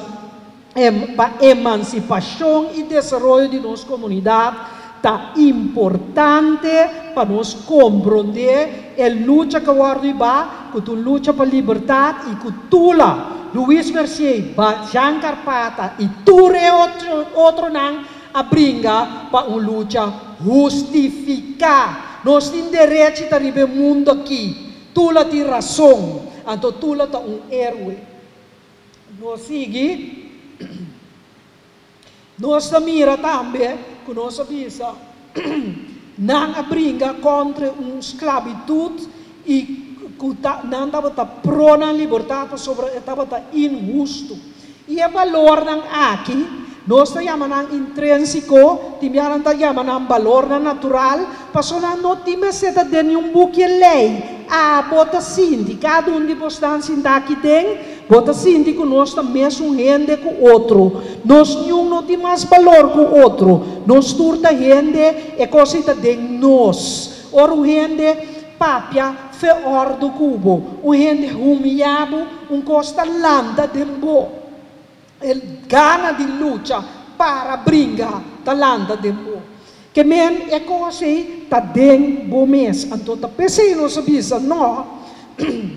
pa emansipashon i desaroyo di nos komunidat ta importante pa nos komprondé e lucha ku a wòrdu hibá, ku ta un lucha pa libertat i ku Tula, Luis Mercier, Jean Carpata i tur e otronan a bringa pa un lucha hustifiká. Nos tin derechi ta riba e mundu aki. Tula tin rason, anto Tula ta un héroe. Nos sigui. Nos ta mira tambe ku nos a bisa nan a bringa kontra un sklabitut i ku ta nan tabata pro nan libertat pasobra e tabata inhustu. I e balornan aki nos ta yama nan intrénsiko, tin bia nan ta yama nan balornan natural, pasobra nan no tin mester ta den niun buki e lei. Abo ta sinti, kada un di bosnan sinta aki den, Bo ta sinti ku nos ta mesun hende ku otro. Nos niun no tin mas balor ku otro. Nos tur ta hende, e kos ei ta den nos. Ora un hende papia fe òrdu ku bo, un hende humiyá bo, un kos ta lanta den bo. E gana di lucha para bringa ta lanta den bo. Ke men e kos ei ta den bo mes. Anto ta p'esei nos a bisa, no,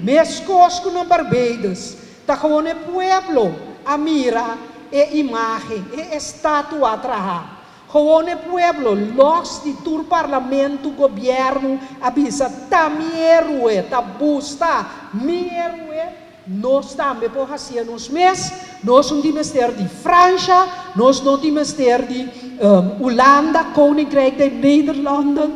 meskos ku na Barbados, ta gewoon e pueblo a mira e imágen, e estatua traha. Gewoon e pueblo, lòs di tur parlamento, gobièrnu, a bisa, ta mi héroe, ta busta mi héroe. Nos tambe por hacié nos mes. Nos no tin mester di Francia, nos no tin mester di Hulanda, Koninkrijk der Nederlanden.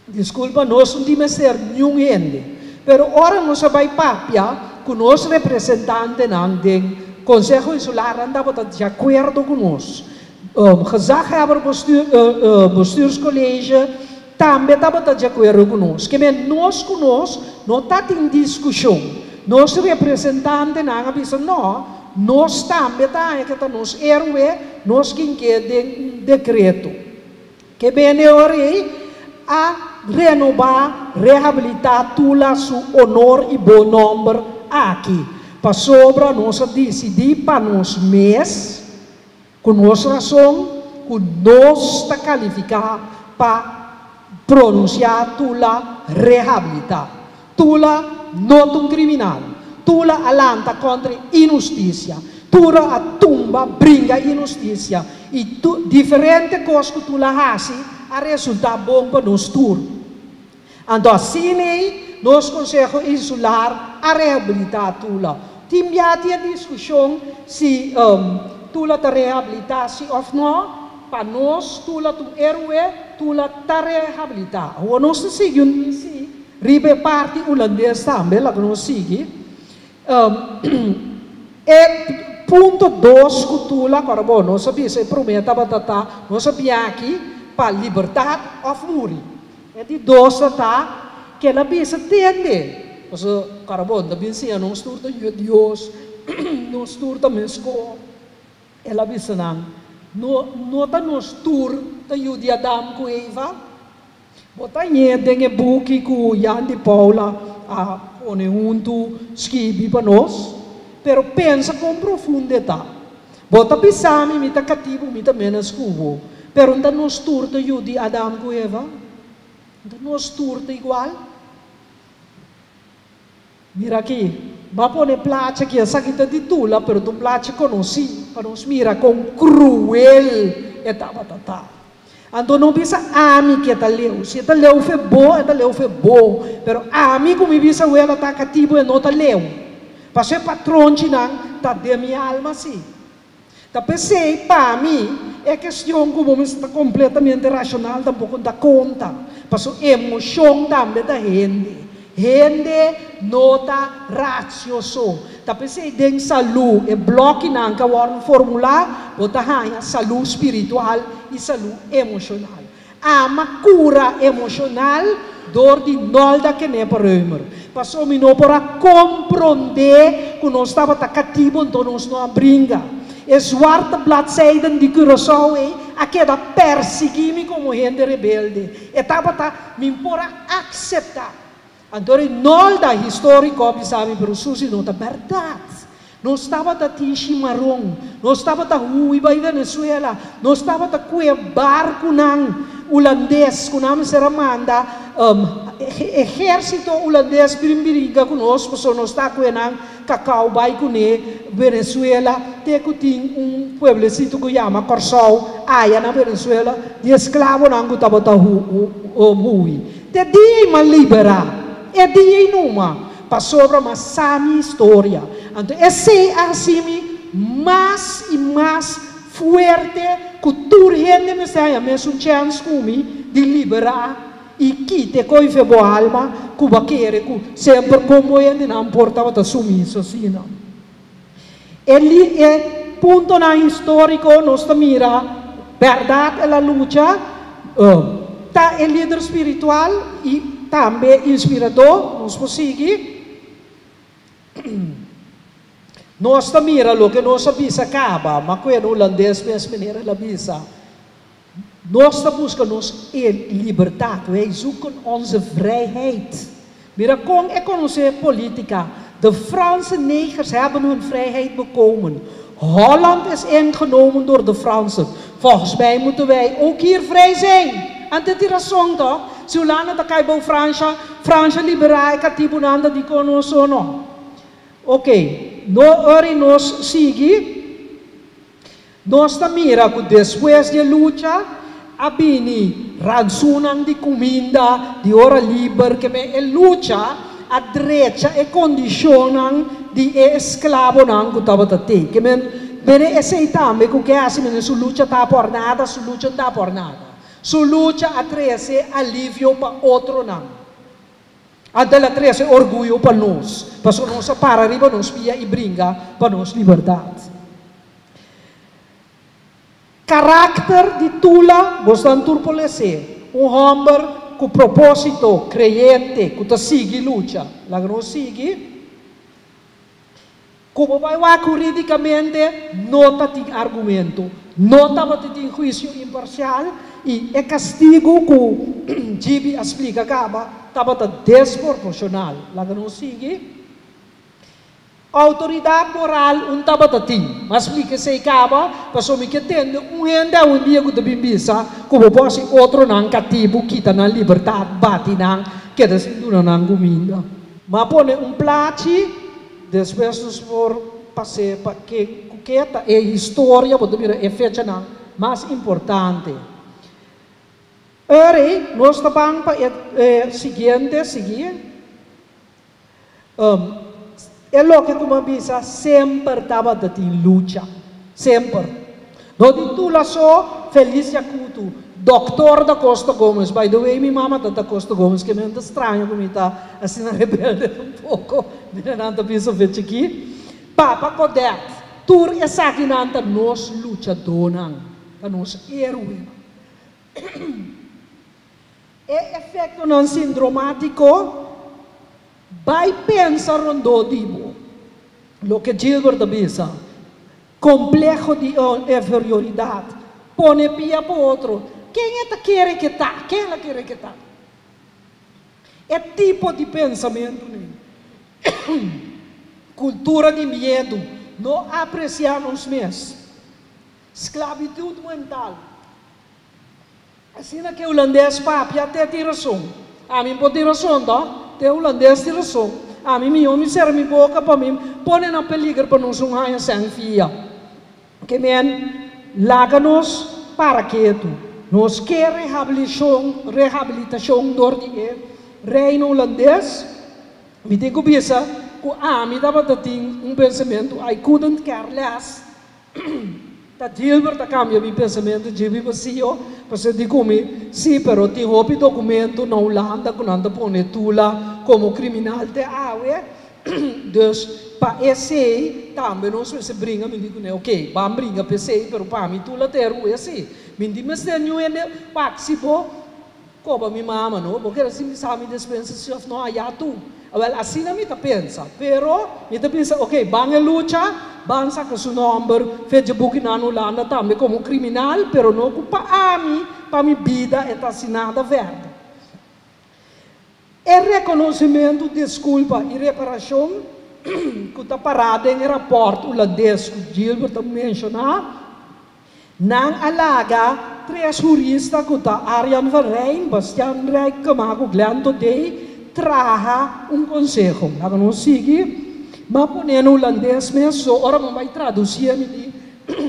Disculpa, nos no tin mester niun hende. Pero ora nos a bay papia cu nos representantenan den Conseho Insular, nan tabata di acuerdo cu nos. Gezaghebber Bestuurscollege tambe tabata di akuerdo ku nos. Ke men nos ku nos no ta tin diskushon. Nos representantenan a bisa no, nos tambe ta haña ke ta nos héroe, nos kin ke den un dekreto. Ke men e ora ei a renobá, rehabilitá Tula su honor i bon nòmber aki, pasobra nos a disidí pa nos mes, Ku nos rason ku nos ta kalifiká pa pronunsiá Tula rehabilitá. Tula no ta un kriminal. Tula a lanta kontra inhustisia. Tula a tumba bringa inhustisia. I diferente kos ku Tula hasi a resultá bon pa nos tur. Anto asina ei nos Konseho Insular a rehabilitá Tula. Tin bia tin e diskushon si Tula ta rehabilitá si òf nò. Pa nos Tula ta un héroe, Tula ta rehabilitá. Awor nos ta sigui un di si riba e parti hulandes tambe, laga nos sigui. E punto dos ku Tula, kòrda bo, nos a bisa e promé tabata ta nos a bia aki pa libertat òf muri. E di dos ta ta ku el a bisa tende, pasobra Carabon ta bin siña nos tur ta yu Dios, nos tur ta meskó. El a bisa nan, No, no ta nos tur ta yu di Adam ku Eva? Bo ta hañ'é den e buki ku Jan di Paula a pone huntu skibi pa nos, pero pensa kon profundo e ta. Bo ta bisa mi, mi ta katibu, mi ta ménos ku bo. Pero n' ta nos tur ta yu di Adam ku Eva? N' ta nos tur ta igual? Mira aki, m'a pone plachi aki, esaki ta di Tula, pero ta un plachi konosí, pa nos mira kon kruel e tabata ta. Anto no bisa ami ku e ta leu, si e ta leu fe bo, e ta leu fe bo, pero ami ku mi bisa wela ta katibu e no ta leu. Pasobra e patronchinan ta den mi alma si. Ta p'esei, pa mi, e kestion ku bo mester ta kompletamente rashonal tampoko ta konta, pasobra emoshon tambe ta hende. Hende no ta ratio so. Ta p'esei den salú e blòkinan ku a wòrdu formulá, bo ta haña salú spiritual i salú emoshonal. Ami a kura emoshonal dor di Nolda Kenepa-Römer. Pasobra mi no por a komprondé ku nos tabata katibu, anto nos no a bringa. E zwarte bladzijden di Curaçao a keda persiguí mi komo hende rebelde. E tabata mi por a aseptá. Anto Nolda históriko bisa mi, pero Susi, no ta bèrdat. Nos tabata tin shimaron, nos tabata hui bai Venezuela, nos tabata kue barkunan hulandes, ku nan a manda ehérsito hulandes bringa ku nos, pasobra nos ta kue nan kakao bai kuné Venezuela, te ku tin un pueblesito ku yama Kòrsou, aya na Venezuela, di esklabonan ku tabata hui. Te dia m'a liberá, e dia numa, pasobra m'a sa mi historia. Anto, esei a hasi mi mas i mas fuerte ku tur hende mester haña mesun chèns ku mi di liberá i kita kos for di bo alma ku bo a kere ku semper komo hendenan por tabata sumiso asina. E puntonan históriko nos ta mira bèrdat el a lucha, ta e lider spiritual i tambe inspiradó, nos por sigui. Nos ta mira loke nos a bisa kaba, ma ku hulandes mes manera el a bisa. Nos ta buska nos libertat, wij zoeken onze vrijheid. Mira kon e konosé polítika. De Franse negers hebben hun vrijheid bekomen. Holland is ingenomen door de Fransen. Volgens mij moeten wij ook hier vrij zijn. En dit is rason toch? Si Hulanda ta kai bou Fransia, Fransia liberá e katibunan, dikon nos no. Ok, no ori nos sigui. Nos ta mira ku despues di lucha, a bini rantsunan di kuminda, di ora liber, ke men e lucha a drecha e kondishonnan di esklabonan ku tabata tin. Ke men bene esei tambe ku ke hasi men su lucha ta por nada, su lucha ta por nada. Su lucha a trese alivio pa otronan. Anto el a trese orguyo pa nos. Pasobra nos a para riba nos pia i bringa pa nos libertat. Karakter di Tula, boso tur por lesa. Un hòmber ku propósito, kreyente, ku ta sigui lucha. Laga nos sigui. Komo bai hurídikamente, no tabatin argumento, no tabatin huisio imparsial i e kastigu ku Gibi a splika kaba, tabata desproporshonal. Laga nos sigui. Outoridat moral un tabata tin, m'a splika esei kaba, pasobra mi ke tende un hende un dia ku ta bin bisa, ku bo hasi otronan katibu, kita nan libertat, bati nan, keda sin duna nan kuminda. M'a pone un plachi, despues nos por pasa pa ke ta e historia, bo mira e fechanan mas importante. Ori, nos ta bai pa e siguiente, sigui. E loke ku m'a bisa semper tabatin lucha. Semper. No di Tula so, Felicia Couto, Doctor da Costa Gomez. By the way, mi mama ta da Costa Gomez, ke mi ta straño ku mi ta asina rebelde un poko. Mira nan ta bisa aki. Papa Godett, tur esakinan ta nos luchadónan, ta nos héroe. E efektonan sindromátiko bai pensa rondó di bo. Loke Gilbert a bisa, kompleho di inferioridat, pone pia pa otro. Ken e ta kere ku ta? Ken el a kere ku ta? E tipo di pensamentu ei. Kultura di miedu, no apresiá nos mes. Sklabitut mental. Asina ku hulandes papia te tin rason. Ami por tin rason, toch? Te hulandes tin rason. Ami mihó mi sera mi boka pa mi pone na peliger pa nos un haña sen fia. Ke men laga nos para ketu. Nos ke rehabilishon, rehabilitashon dor di e Reino Hulandes. Mi tin ku bisa ku ami tabata tin un pensamentu, I couldn't care less. Ta Gilbert a kambia mi pensamentu, Jimmy Basio, pasobra di ku mi, sí, pero tin hopi dokumento na Hulanda ku nan ta pone Tula komo kriminal te awe. Dus pa esei tambe nos mester bringa, mi di kuné, ok, ban bringa pa esei, pero pa mi Tula ta e rue sí. Mi di mester niun hende wak si bo koba mi mama no, bo kere si mi sa mi despensa si of no, aya tu. Awel asina mi ta pensa, pero mi ta bisa ok, ban e lucha, ban saka su nomber, fecha buki nan Hulanda tambe komo kriminal, pero no ku pa ami, pa mi bida e ta hasi nada verder. E rekonosimentu, diskulpa i reparashon ku ta pará den e rapòrt hulandes ku Gilbert a menshoná, nan a laga tres hurista ku ta Arjan van Rijn, Bastiaan Rijkema ku Glenn Todey traha un konseho. Laga nos sigui. Mi a pon'é na hulandes mes, so ora mi bai tradusié mi di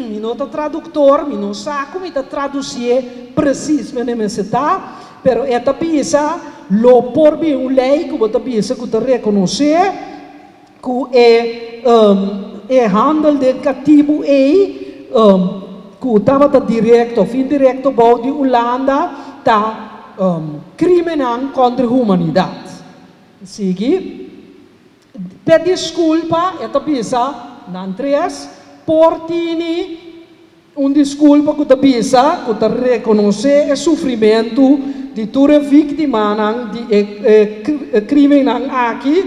mi no ta traduktor, mi no sa ku mi ta tradusié presis mene mester ta, pero e ta bisa lo por bin un lei ku bo ta bisa ku ta rekonosé ku e e handel den katibu ei ku tabata direkto òf indirekto bou di Hulanda ta krimennan kontra humanidat. Sigui. P'e diskulpa, e ta bisa, nan tres por tini un diskulpa ku ta bisa ku ta rekonosé e sufrimentu di tur e víktimanan di e krímennan aki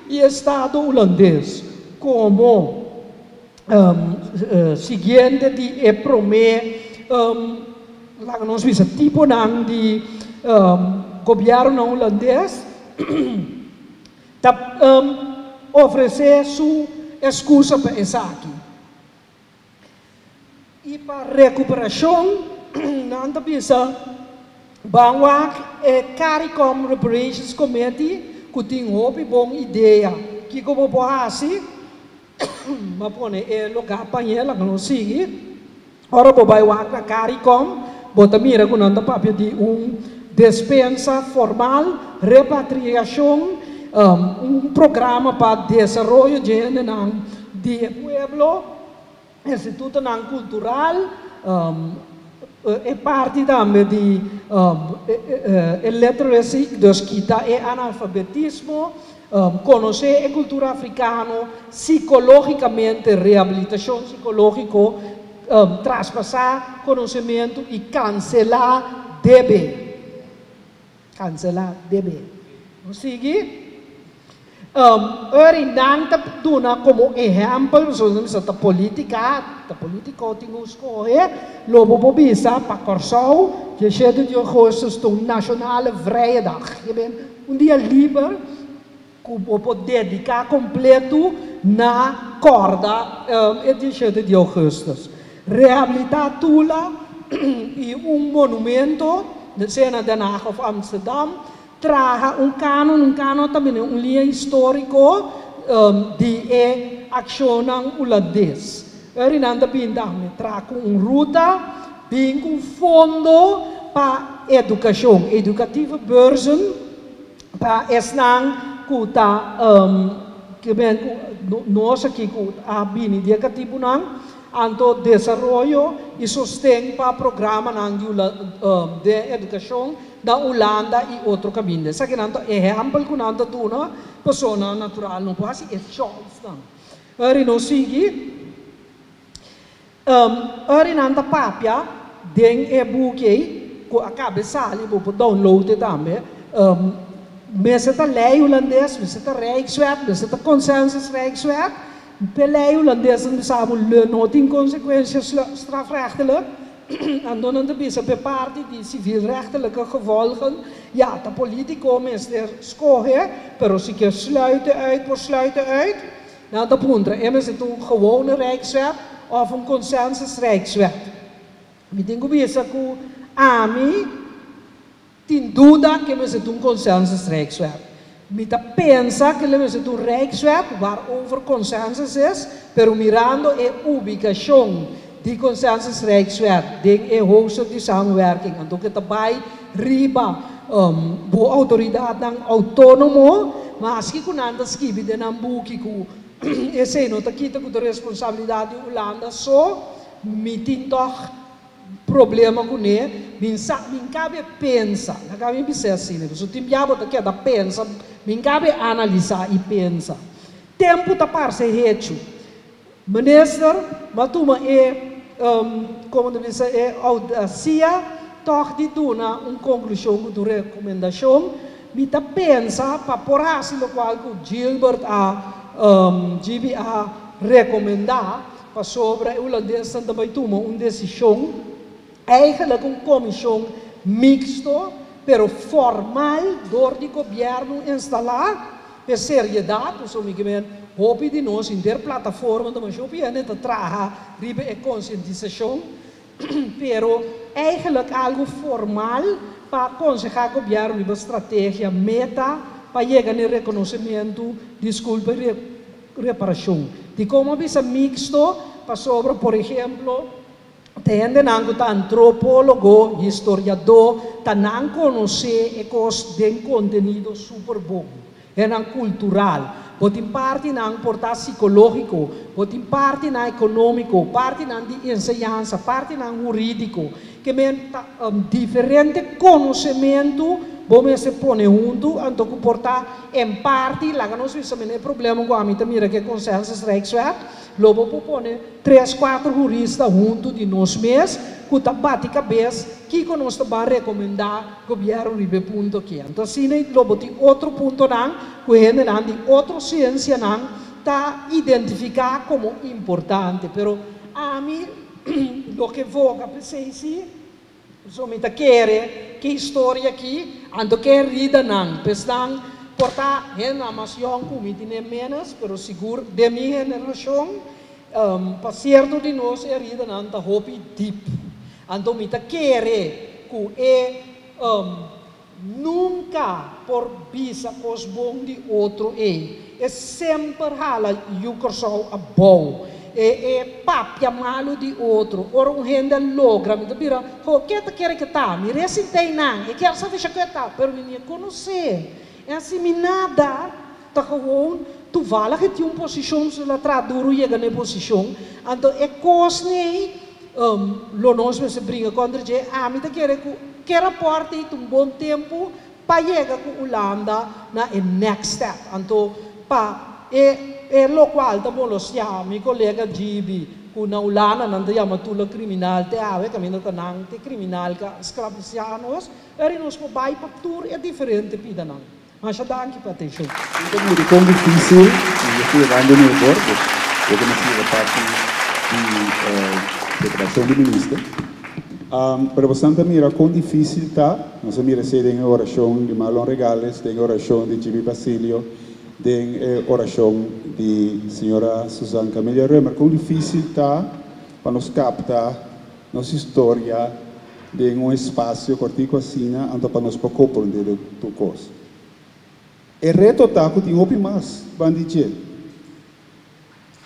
i Estado Hulandes komo siguiente di e promé laga nos bisa tiponan di gobièrnunan hulandes. Ta ofresé su eskusa pa esaki. I pa rekuperashon, nan ta bisa ban wak e Caricom Reparations Committee ku tin hopi bon idea kiko bo por hasi. Bo a pone e lugá pañe, laga nos sigui. Ora bo bai wak na Caricom, bo ta mira ku nan ta papia di un despensa formal, repatriashon, un programa pa desaroyo dje hendenan di e pueblo, institutonan kultural, e parti tambe di e literacy, dus kita e analfabetismo, konosé e kultura afrikano sikológikamente, rehabilitashon sikológiko, traspasá konosementu i kanselá debe. Kanselá debe. Nos sigui. Ora nan ta duna komo ehèmpel, pasobra nan bisa ta polítika, ta polítiko tin ku skohe, lo bo por bisa pa Kòrsou, diesshete di ougùstùs ta un nashonale vrije dag. Je bent un dia liber ku bo por dediká kompletu na kòrda e diesshete di ougùstùs. Rehabilitá Tula i un monumento, sea na Den Haag òf Amsterdam, Traha un kanon, un kanon ta bini un liña históriko di e akshonnan hulandes. Eri nan ta bin tambe traha ku un ruta, bin ku un fondo pa edukashon, edukatieve beurzen, pa esnan ku ta ke men ku nos aki ku a bini di e katibunan, anto desaroyo i sosten pa programanan di den edukashon. Na Hulanda i otro kaminda. Esakinan ta ehèmpel ku nan ta duna personanan natural no por hasi e choicenan. Eri nos sigui. Eri nan ta papia den e buki ei ku a kabe sali, bo por download e tambe. Mester ta lei hulandes, mester ta Rijkswet, mester ta consensus Rijkswet. P'e lei hulandes nan bisa bo lo no tin konsekuensia strafrechtelijk. Anto nan ta bisa p'e parti di civielrechtelijke gevolgen Ja, ta polítiko mester skohe, pero si ke sluiten uit, por sluiten uit. Nan ta puntra, e mester ta un gewone rijkswet òf un consensus rijkswet? Mi tin ku bisa ku ami tin duda ku e mester ta un consensus rijkswet. Mi ta pensa ku e mester ta un rijkswet waarover consensus is, pero mirando e ubikashon di consensus rijkswet den e hoofdstuk di samenwerking, anto ku ta bai riba bo outoridatnan outónomo, maske ku nan ta skibi den nan buki ku esei no ta kita ku ta responsabilidat di Hulanda so, mi tin tòg problema kuné. Mi sa, mi kabe pensa, laga mi bis'é asina, pasobra tin bia bo ta keda pensa, mi kabe analisá i pensa. Tempu ta parse hechu. Minister, m'a tuma e, komo ta bisa, e oudasia tòg di duna un konklushon ku tur rekomendashon. Mi ta pensa pa por hasi lokual ku Gilbert a, GB a rekomendá, pasobra e hulandesnan ta bai tuma un desishon, eigenlijk un komishon miksto, pero formal dor di gobièrnu instalá. E seriedat, pasobra mi ke men hopi di nos henter plataforma ta masha hopi hende ta traha riba e konsientisashon, pero eigenlijk algu formal pa konsehá gobièrnu riba strategia, meta pa yega na e rekonosementu, diskulpa i reparashon. Dikon a bisa miksto? Pasobra, por ehemplo, Ta hendenan ku ta antropólogo, historiadó, ta nan konosé e kos den kontenido super bon. Hendenan kultural. Bo tin partinan por ta sikológiko, bo tin partinan ekonómiko, partinan di enseñansa, partinan hurídiko. Ke men ta diferente konosementu bo mester pone huntu, anto ku por ta en parti, laga nos bisa men e problema ku ami ta mira ku e Consensus Rijkswet, Lo bo por pone tres kuater hurista huntu di nos mes ku ta bati kabes kiko nos ta ban rekomendá gobièrnu riba e punto aki. Anto asina lo bo tin otro puntonan ku hendenan di otro siensianan ta identifiká komo importante. Pero ami loke voga p'esei si, So mi ta kere ke historia aki, anto ke heridanan, p'esnan por ta hendenan mas yòn ku mi tine ménos, pero sigur den mi generashon, pa sierto di nos e heridanan ta hopi dip. Anto mi ta kere ku e nunka por bisa kos bon di otro ei. E semper hala yu Kòrsou abou. E e papia malu di otro. Ora un hende a logra, mi ta bira, ho, ke ta kere ke ta? Mi resintei nan. E kier sa fisha ke ta, pero mi ni e konosé. E hasi mi nada. Ta gewoon toevallig e tin un posishon, su la traha duru yega na e posishon. Anto e kos nei lo nos mester bringa kontra dje. Ami ta kere ku ke rapòrt ei ta un bon tempu pa yega ku Hulanda na e next step. Anto pa e e lokual ta molostiá mi kolega Gibi ku na Hulanda nan ta yama tula kriminal te awe kaminda ta nan te kriminal ka sklabisiá nos, eri nos por bai pa tur e diferente pidanan. Masha danki pa atenshon. Un ta muri kon difisil y e ciudadano di Nueva York, bo ta mester parti di declaracion di minister. Pero bosan ta mira kon difisil ta, nos a mira esey den e oracion di Marlon Regales, den e oracion di Jimmy Basilio, den e oracion di señora Susan Camelia Römer, kon difisil ta pa nos capta nos historia den un espacio cortico asina anto pa nos por comprende de tur cos. E reto ta cu tin hopi mas ban di dje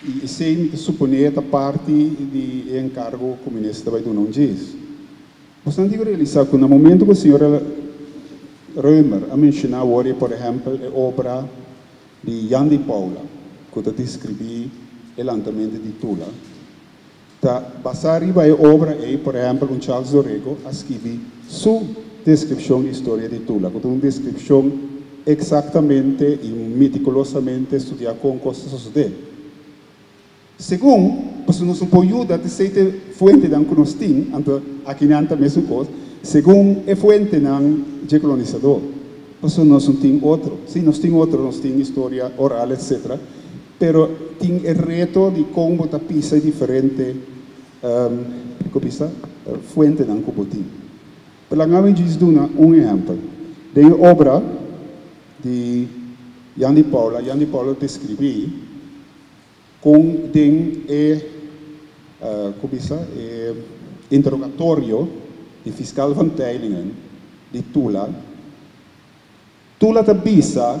y esey mi ta supone ta parti di e encargo cu minister ta bay duna un djes. Bosnan tin cu realisa cu na momento cu señora Römer a menciona awor e por ehempel e obra di Jan di Paula cu ta describi e lantamento di Tula, Ta basá riba e obra ei, por ehèmpel, un Charles Dorego a skibi su deskripshon di historia di Tula, ku ta un deskripshon eksaktamente i metikulosamente studiá kon kos ta sosodé. Segun, pasobra nos no por yuda te sei te fuentenan ku nos tin, anto akinan ta mesun kos, segun e fuentenan dje kolonisadó, pasobra nos no tin otro. Sí, nos tin otro, nos tin historia oral, etcetera. Pero tin e reto di kon bo ta pisa e diferente ku bisa fuentenan ku bo tin. Pero laga mi djis duna un ehèmpel. Den e obra di Jan di Paula, Jan di Paula ta deskribí kon den e, kon bisa, e interogatorio di fiskal Van Teylingen di Tula, Tula ta bisa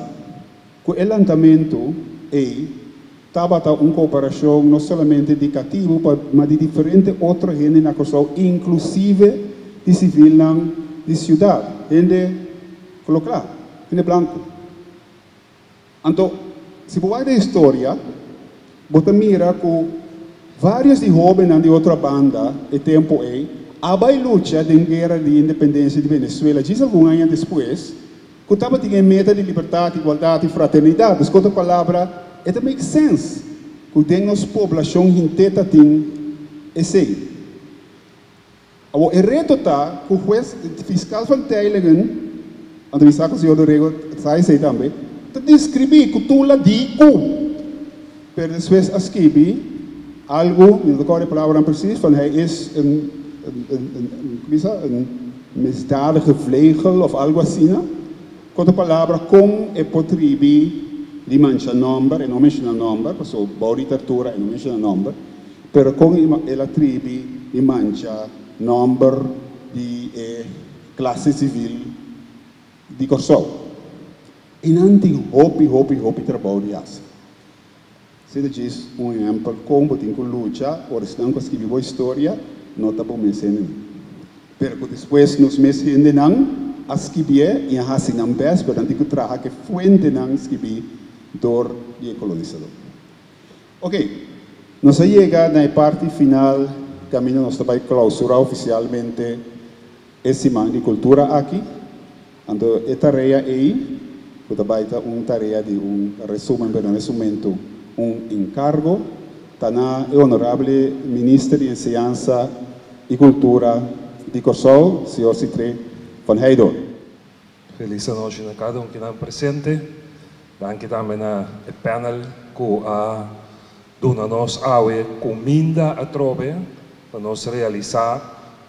ku e lantamentu ei tabata un kooperashon no solamente di katibu ma di diferente otro hende na Kòrsou inklusive di sivilnan di siudat, hende koló kla, hende blanku. Anto si bo wak den historia bo ta mira ku vários di hóbennan di otro banda e tempu ei a bai lucha den guera di independensia di Venezuela djis algun aña despues ku tabatin e meta di libertat, igualdat i fraternidat. Dus ku otro palabra e ta make sense ku den nos poblashon hint'é ta tin esei. Awor e reto ta ku hues fiskal van Teylingen, anto mi sa ku señor Do Rego sa esei tambe, ta deskribí ku Tula di ku, pero despues a skibi algu, mi no ta kòrda e palabranan presis, van hij is een, een, een, een, ku bisa, een misdadige vlegel òf algu asina. Ku otro palabra, kon e por tribi di mancha nòmber, e no menshoná nòmber, pasobra bou di tortura e no menshoná nòmber, Pero kon el a tribi di mancha nòmber di e klase sivil di Kòrsou? I nan tin hopi, hopi, hopi trabou di hasi. Si ta djis un ehèmpel kon bo tin ku lucha ora esnan ku a skibi bo historia no ta bo mes hendenan. Pero ku despues nos mes hendenan a skibié i a hasi nan bèst, pero nan tin ku traha ku e fuentenan skibí dor di e kolonisadó. Ok, nos a yega na e parti final kaminda nos ta bai klausurá ofisialmente e Siman di Kultura aki. Anto e tarea ei, ku ta bai ta un tarea di un resumen, pero na mes momento un enkargo, ta na e Honorable Minister di Enseñansa i Kultura di Kòrsou, señor Sithree van Heydoorn. Felis anochi na kada un kinan presente. Danki tambe na e panel ku a duna nos awe kuminda atrobe pa nos realisá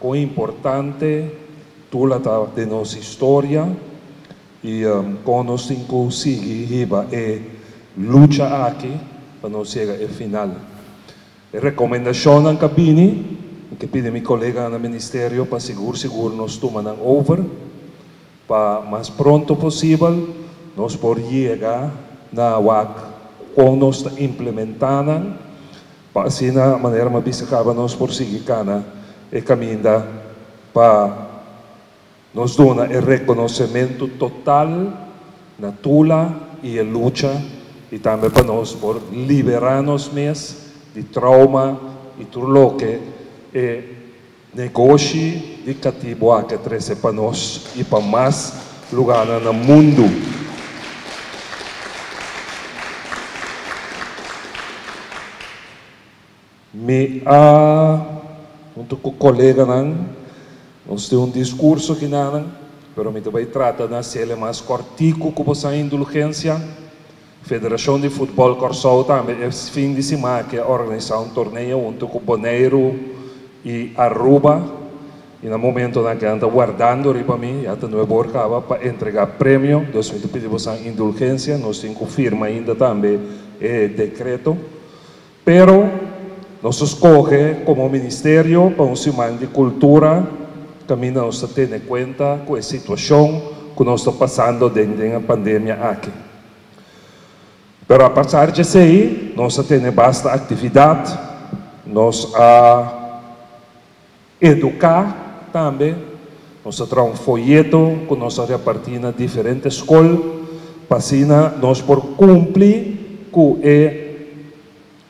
kon importante Tula ta den nos historia i kon nos tin ku sigui hiba e lucha aki pa nos yega e final. E rekomendashonnan ka bini, mi ke pidi mi koleganan na ministerio pa sigur sigur nos tuma nan over pa mas pronto posibel nos por yega na wak kon nos ta implementá nan pa asina manera mi a bisa kaba nos por sigui kana e kaminda pa nos duna e rekonosementu total na Tula i e lucha i tambe pa nos por liberá nos mes di trauma i tur loke e negoshi di katibu aki a trese pa nos i pa mas lugánan na mundu. Mi a, huntu ku koleganan, nos tin un diskurso kinanan, pero mi ta bai trata na hasiel e mas kòrtiku ku bo san indulgensia. Federashon di Futbòl Kòrsou tambe e fin di siman aki a organisá un torneo huntu ku Boneiru i Aruba i na momentonan aki nan ta wardando riba mi, ya ta nuebe or kaba, pa entregá premio. Dus mi ta pidi bo san indulgensia, nos tin ku firma ainda tambe e dekreto. Pero nos a skohe komo ministerio pa un siman di kultura kaminda nos ta tene kuenta ku e situashon ku nos ta pasando den den e pandemia aki. Pero apasar di esei nos a tene basta aktividat, nos a eduká tambe, nos a traha un foyeto ku nos a repartí na diferente skol pa asina nos por kumpli ku e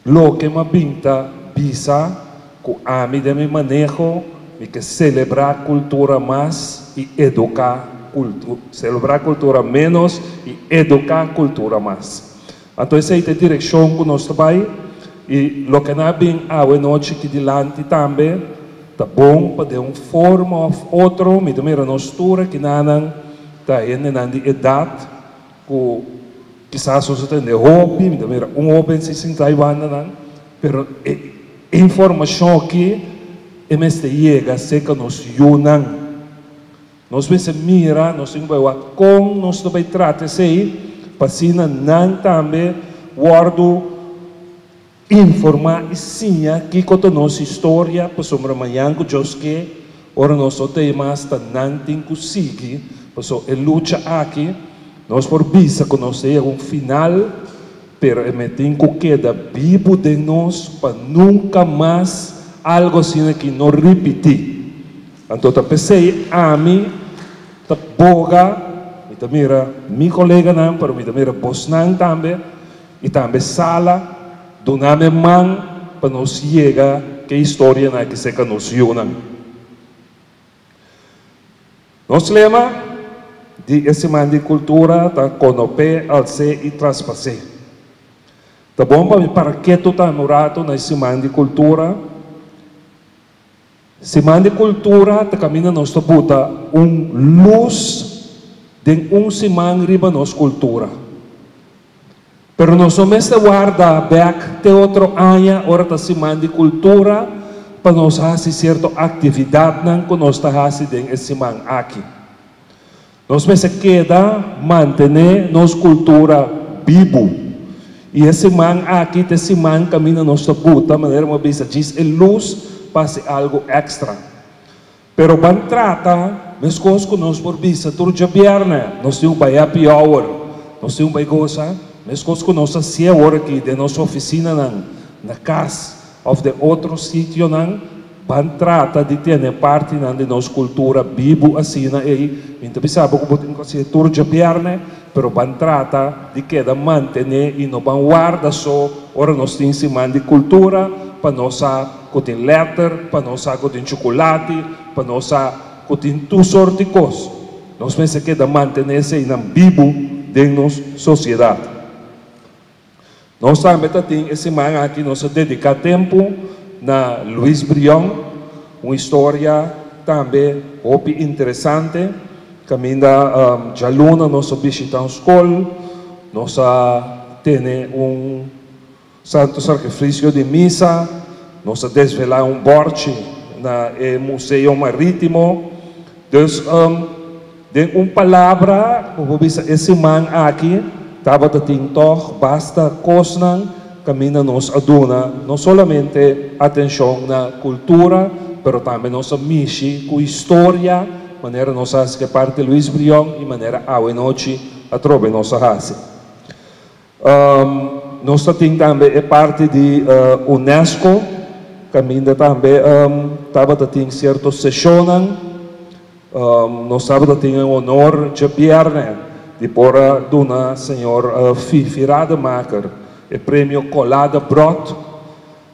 loke m'a bin ta bisa ku ami den mi maneho mi ke selebrá kultura mas i eduká kultu selebrá kultura ménos i eduká kultura mas. Anto esei ta e direkshon ku nos ta bai i loke nan a bin awe nochi aki dilanti tambe ta bon pa den un forma òf otro mi ta mira nos tur akinanan ta hendenan di edat ku kisas nos a tende hopi, mi ta mira un hoben si sinta ai bandanan pero e informashon aki e mester yega serka nos yunan. Nos mester mira, nos tin ku bai wak kon nos ta bai trata esei pa asina nan tambe wòrdu informá i siña kiko ta nos historia pasobra mañan ku Dios ke ora nos no ta ei mas ta nan tin ku sigui pasobra e lucha aki nos por bisa ku nos ta yega un final pero e me tin ku keda bibu den nos pa nunka mas algu asina aki no ripití. Anto ta p'esei ami ta boga, mi ta mira mi koleganan, pero mi ta mira bosnan tambe, i tambe sala, duna mi man pa nos yega ku e historianan aki serka nos yunan. Nos lema di e Siman di Kultura ta Konopé, Alsé i Traspasé. Ta bon pa mi para ketu tambe un ratu na e Siman di Kultura. Siman di Kultura ta kaminda nos ta buta un lus den un siman riba nos kultura. Pero nos no mester warda bèk te otro aña ora ta Siman di Kultura pa nos hasi sierto aktividatnan ku nos ta hasi den e siman aki. Nos mester keda mantené nos kultura bibu. I e siman aki ta e siman kaminda nos ta buta, manera mi a bisa djis e lus pa hasi algu èkstra. Pero ban trata meskos ku nos por bisa tur djabièrnè, nos tin un bai happy hour, nos tin un bai gosa, meskos ku nos ta hasié awor aki den nos ofisinanan, na kas òf den otro sitionan. Ban trata di tene partinan di nos kultura bibu asina ei. Mi ta bisa bo ku bo tin ku hasié tur djabièrnè, pero ban trata di keda mantené i no ban warda so ora nos tin siman di kultura pa nos sa ku tin lèter, pa nos sa ku tin chukulati, pa nos sa ku tin tur sort di kos. Nos mester keda mantené eseinan bibu den nos sosiedat. Nos tambe ta tin e siman aki nos a dedica tempo na Luis Brion, un historia tambe hopi interesante caminda djaluna nos a bishita un scol, nos a tene un Santo Sacrificio di Misa, nos a desvela un borchi na e Museo Maritimo. Dus Den un palabra, bo por bisa e siman aki tabata tin tòg basta kosnan kaminda nos a duna no solamente atenshon na kultura, pero tambe nos a mishi ku historia, manera nos a hasi ku e parti Luis Brion i manera awe nochi atrobe nos a hasi. Nos ta tin tambe e parti di UNESCO, kaminda tambe tabata tin sierto seshonnan. Nos tabata tin e honor djabièrnè di por a duna señor Fifi Rademaker e premio Colada Brot.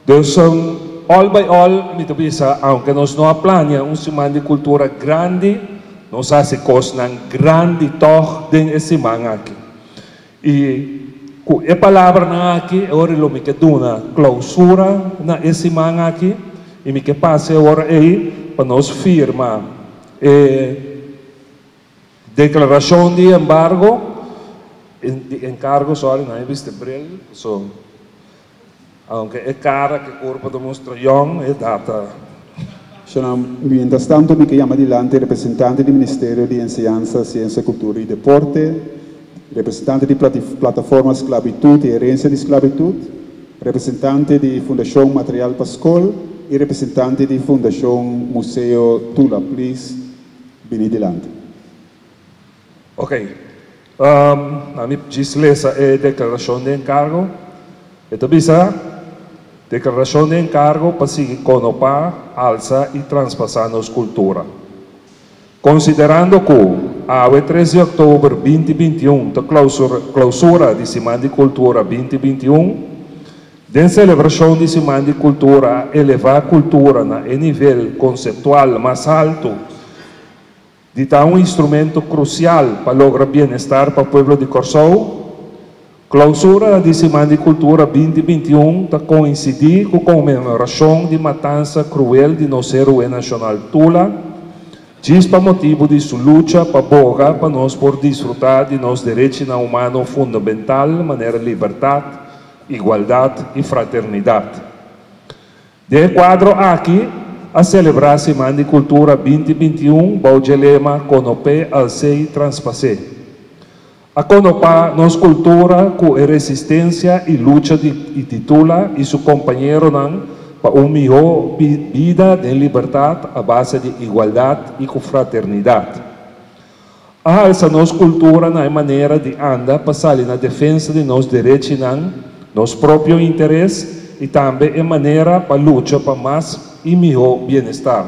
Dus all by all mi ta bisa aunke nos no a plania un siman di kultura grandi, nos a hasi kosnan grandi tòg den e siman aki. I ku e palabranan aki e ora lo mi ke duna klousura na e siman aki i mi ke pasa e ora ei pa nos firma e deklarashon di embargo, di enkargo, sorry, nan e bisti bril, so aunke e kara ku e kurpa ta mustra yòn, e data. Shonnan, mientras tanto mi ke yama dilanti representante di Ministerio di Enseñansa, Siensia, Kultura i Deporte, representante di Plataforma Sklabitut i Herensia di Sklabitut, representante di Fundashon Material pa Skol i representante di Fundashon Museo Tula. Please bini dilanti. Ok. Ami djis lesa e deklarashon di enkargo. E ta bisa, Deklarashon di enkargo pa sigui konopá, alsa i traspasá nos kultura. Konsiderando ku awe tres di òktober binti 21 ta klousura di Siman di Kultura binti 21, den selebrashon di Siman di Kultura a elevá kultura na e nivel konseptual mas haltu, Di ta un instrumento krusial pa logra bienestar pa pueblo di Kòrsou, Klousura di Siman di Kultura 2021 ta koinsidí ku konmemorashon di matansa kruel di nos héroe nashonal Tula, djis pa motibu di su lucha pa boga pa nos por disfrutá di nos derechinan humano fundamental manera libertat, igualdat i fraternidat. Den e kuadro aki, a selebrá Siman di Kultura 2021 bou di lema Konop'é, Als'é i Traspas'é. A konopá nos kultura ku e resistensia i lucha di Tula i su kompañeronan pa un mihó bida den libertat a base di igualdat i ku fraternidat. A alsa nos kultura na e manera di anda pa sali na defensa di nos derechinan, nos propio interes i tambe e manera pa lucha pa mas i mihó bienestar.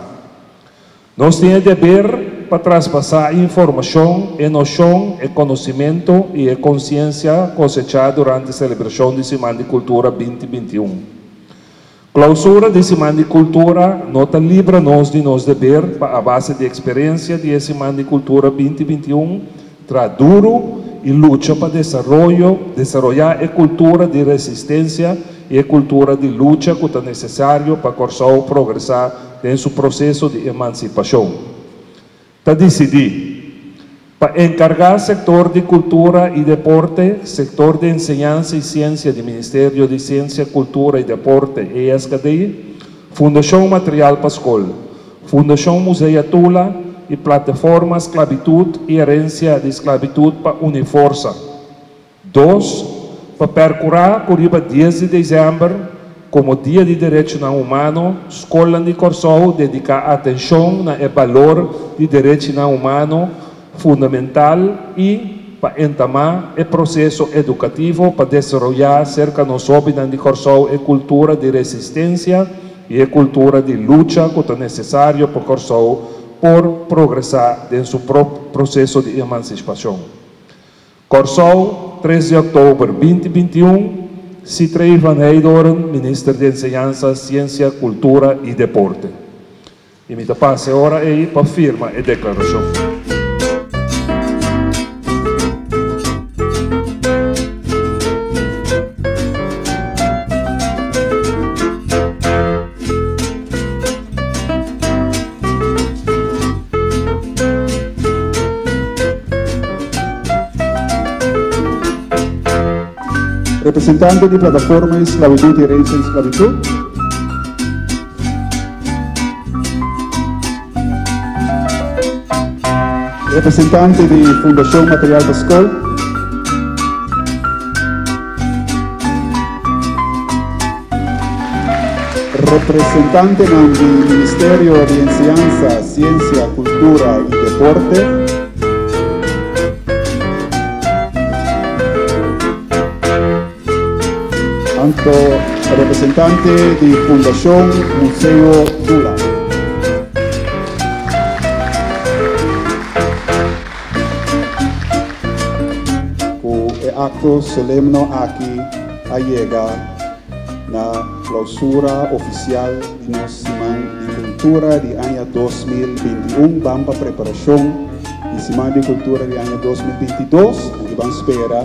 Nos tin e deber pa traspasá informashon, e noshon, e konosementu i e konsiensia kosechá durante selebrashon di Siman di Kultura 2021. Klousura di Siman di Kultura no ta libra nos di nos deber pa a base di eksperensia di Siman di Kultura 2021 traha duru i lucha pa desaroyo, desaroyá e kultura di resistensia i e kultura di lucha ku ta nesesario pa Kòrsou progresá den su proseso di emansipashon. Ta disidí pa enkargá sektor di kultura i deporte, sektor di enseñansa i siensia di Ministerio di Siensia, Kultura i Deporte, ESKD, Fundashon Material pa Skol, Fundashon Museo Tula i Plataforma Sklabitut i Herensia di Sklabitut pa uni forsa. 2, pa perkurá ku riba 10 di desèmber, komo Dia di Derechonan Humano, skolnan di Kòrsou dediká atenshon na e balor di derechinan humano fundamental i pa entamá e proseso edukativo pa desaroyá serka nos hóbennan di Kòrsou e kultura di resistensia i e kultura di lucha ku ta nesesario pa Kòrsou por progresá den su proseso di emansipashon. Kòrsou, 3 di òktober 2021, Sithree van Heydoorn, Minister di Enseñansa, Siensia, Kultura i Deporte. I mi ta pasa e ora ei pa firma e deklarashon. Representante di Plataforma di Sklabitut i Herensia di Sklabitut. Representante di Fundashon Material pa Skol. Representantenan di Ministerio di Enseñansa, Siensia, Kultura i Deporte. Anto representante di Fundashon Museo Tula. Ku e akto solemno aki a yega na klousura ofisial di nos Siman di Kultura di aña 2021. Ban pa preparashon di Siman di Kultura di aña 2022. Anto ban spera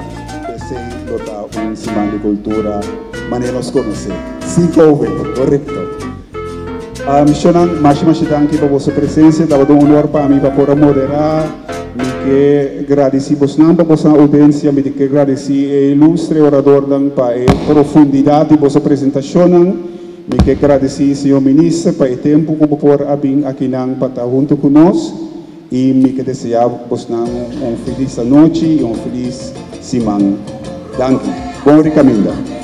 esei lo ta un Siman di Kultura manera nos konosé, sin Covid, korekto. Misionan, masha masha danki pa boso presensia. Tabata un honor pa mi pa por a moderá. Mi ke gradisí bosnan pa boso oudiensia. Mi ke gradisí e ilustre oradornan pa e profundidat di boso presentashonnan. Mi ke gradisí señor minister pa e tempu ku bo por a bin akinan pa ta huntu ku nos. I mi ke deseá bosnan un felis anochi i un felis siman. Danki. Bon rikaminda.